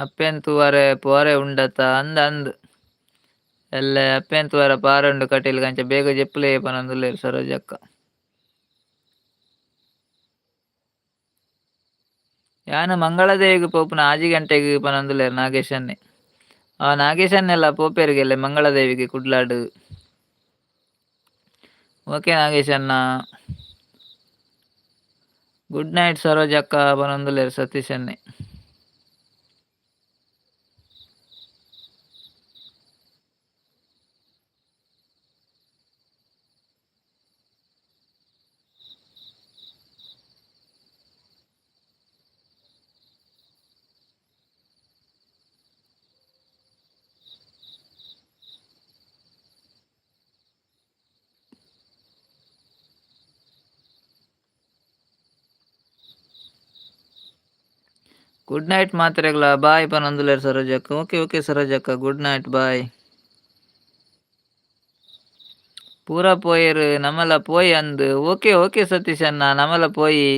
ಅಪ್ಪೆನ್ ತೂವರೆ ಪೋರೆ ಉಂಡತ ಅಂದ್ ಅಂದ್. ಎಲ್ಲೆ ಅಪ್ಪೆನ್ ತೂವರೆ ಪಾರೆ ಉಂಡು ಕಟೀಲ್ಗ್ ಅಂಚ ಬೇಗ ಜೆಪ್ಪುಲೆ ಪನೊಂದುಲ್ಲೆರ್ ಸರೋಜಕ್ಕ. ಯಾನ್ ಮಂಗಳದೇವಿಗ್ ಪೋಪುನ 6 ಗಂಟೆಗ್ ಪನೊಂದುಲ್ಲೆರ್ ನಾಗೇಶ್ ಅಣ್ಣೆ. ಆ ನಾಗೇಶ್ ಅಣ್ಣೆಲ ಪೋಪೆರ್ಗೆಲ್ಲೆ ಮಂಗಳದೇವಿಗ್ ಕುಡ್ಲಡ್. ಓಕೆ ನಾಗೇಶ್ ಅಣ್ಣ. ಗುಡ್ ನೈಟ್ ಸರೋಜಕ್ಕ ಪನೊಂದುಲ್ಲೆರ್ ಸತೀಶ್ ಅಣ್ಣೆ. ಗುಡ್ ನೈಟ್ ಮಾತೆರೆಗ್ಲ ಬಾಯ್ ಪನೊಂದುಲ್ಲೆರ್ ಸರೋಜಕ್ಕ. ಓಕೆ ಓಕೆ ಸರೋಜಕ್ಕ ಗುಡ್ ನೈಟ್ ಬಾಯ್. ಪೂರ ಪೋಯೆರ್ ನಮಲ ಪೋಯಿ ಅಂದ್. ಓಕೆ ಓಕೆ ಸತೀಶ್ ಅಣ್ಣ ನಮಲ ಪೋಯಿ.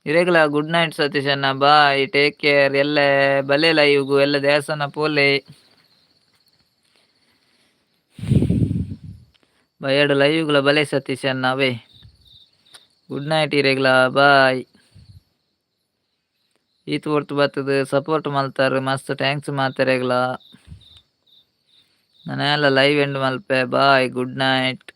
ಇರೆಗ್ಲ ಗುಡ್ ನೈಟ್ ಸತೀಶ್ ಅಣ್ಣ ಬಾಯ್ ಟೇಕ್ ಕೇರ್. ಎಲ್ಲೆ ಬಲೆ ಲೈವ್ಗು ಎಲ್ಲೆ ದೇವಸ್ಥಾನ ಪೋಲೆ. ಬಯ್ಯಡ್ ಲೈವ್ಗುಲ ಬಲೆ ಸತೀಶ್ ಅಣ್ಣ ಅವೇ. ಗುಡ್ ನೈಟ್ ಇರೆಗ್ಲ ಬಾಯ್. ಈತ್ ಪೊರ್ತು ಬತ್ತುದು ಸಪೋರ್ಟ್ ಮಲ್ತಾರ್ ಮಸ್ತ್ thanks ಮಾತೆರೆಗ್ಲ. ನನ ಲೈವ್ ಎಂಡ್ ಮಲ್ಪೆ bye good night.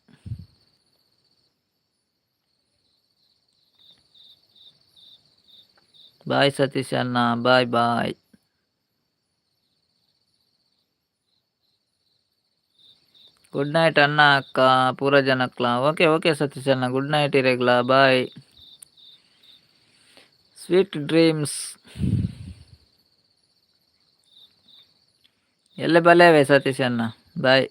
Bye Satish ಅಣ್ಣ ಬಾಯ್ ಬಾಯ್. ಗುಡ್ ನೈಟ್ ಅಣ್ಣ ಅಕ್ಕ ಪೂರ ಜನಕ್ಲ. ಓಕೆ ಓಕೆ ಸತೀಶ್ ಅಣ್ಣ ಗುಡ್ ನೈಟ್ ಇರೆಗ್ಲ ಬಾಯ್. Sweet dreams. ಎಲ್ಲ ಬಲೇವೆ ಸತೀಶ್ ಅಣ್ಣ, ಬಾಯ್.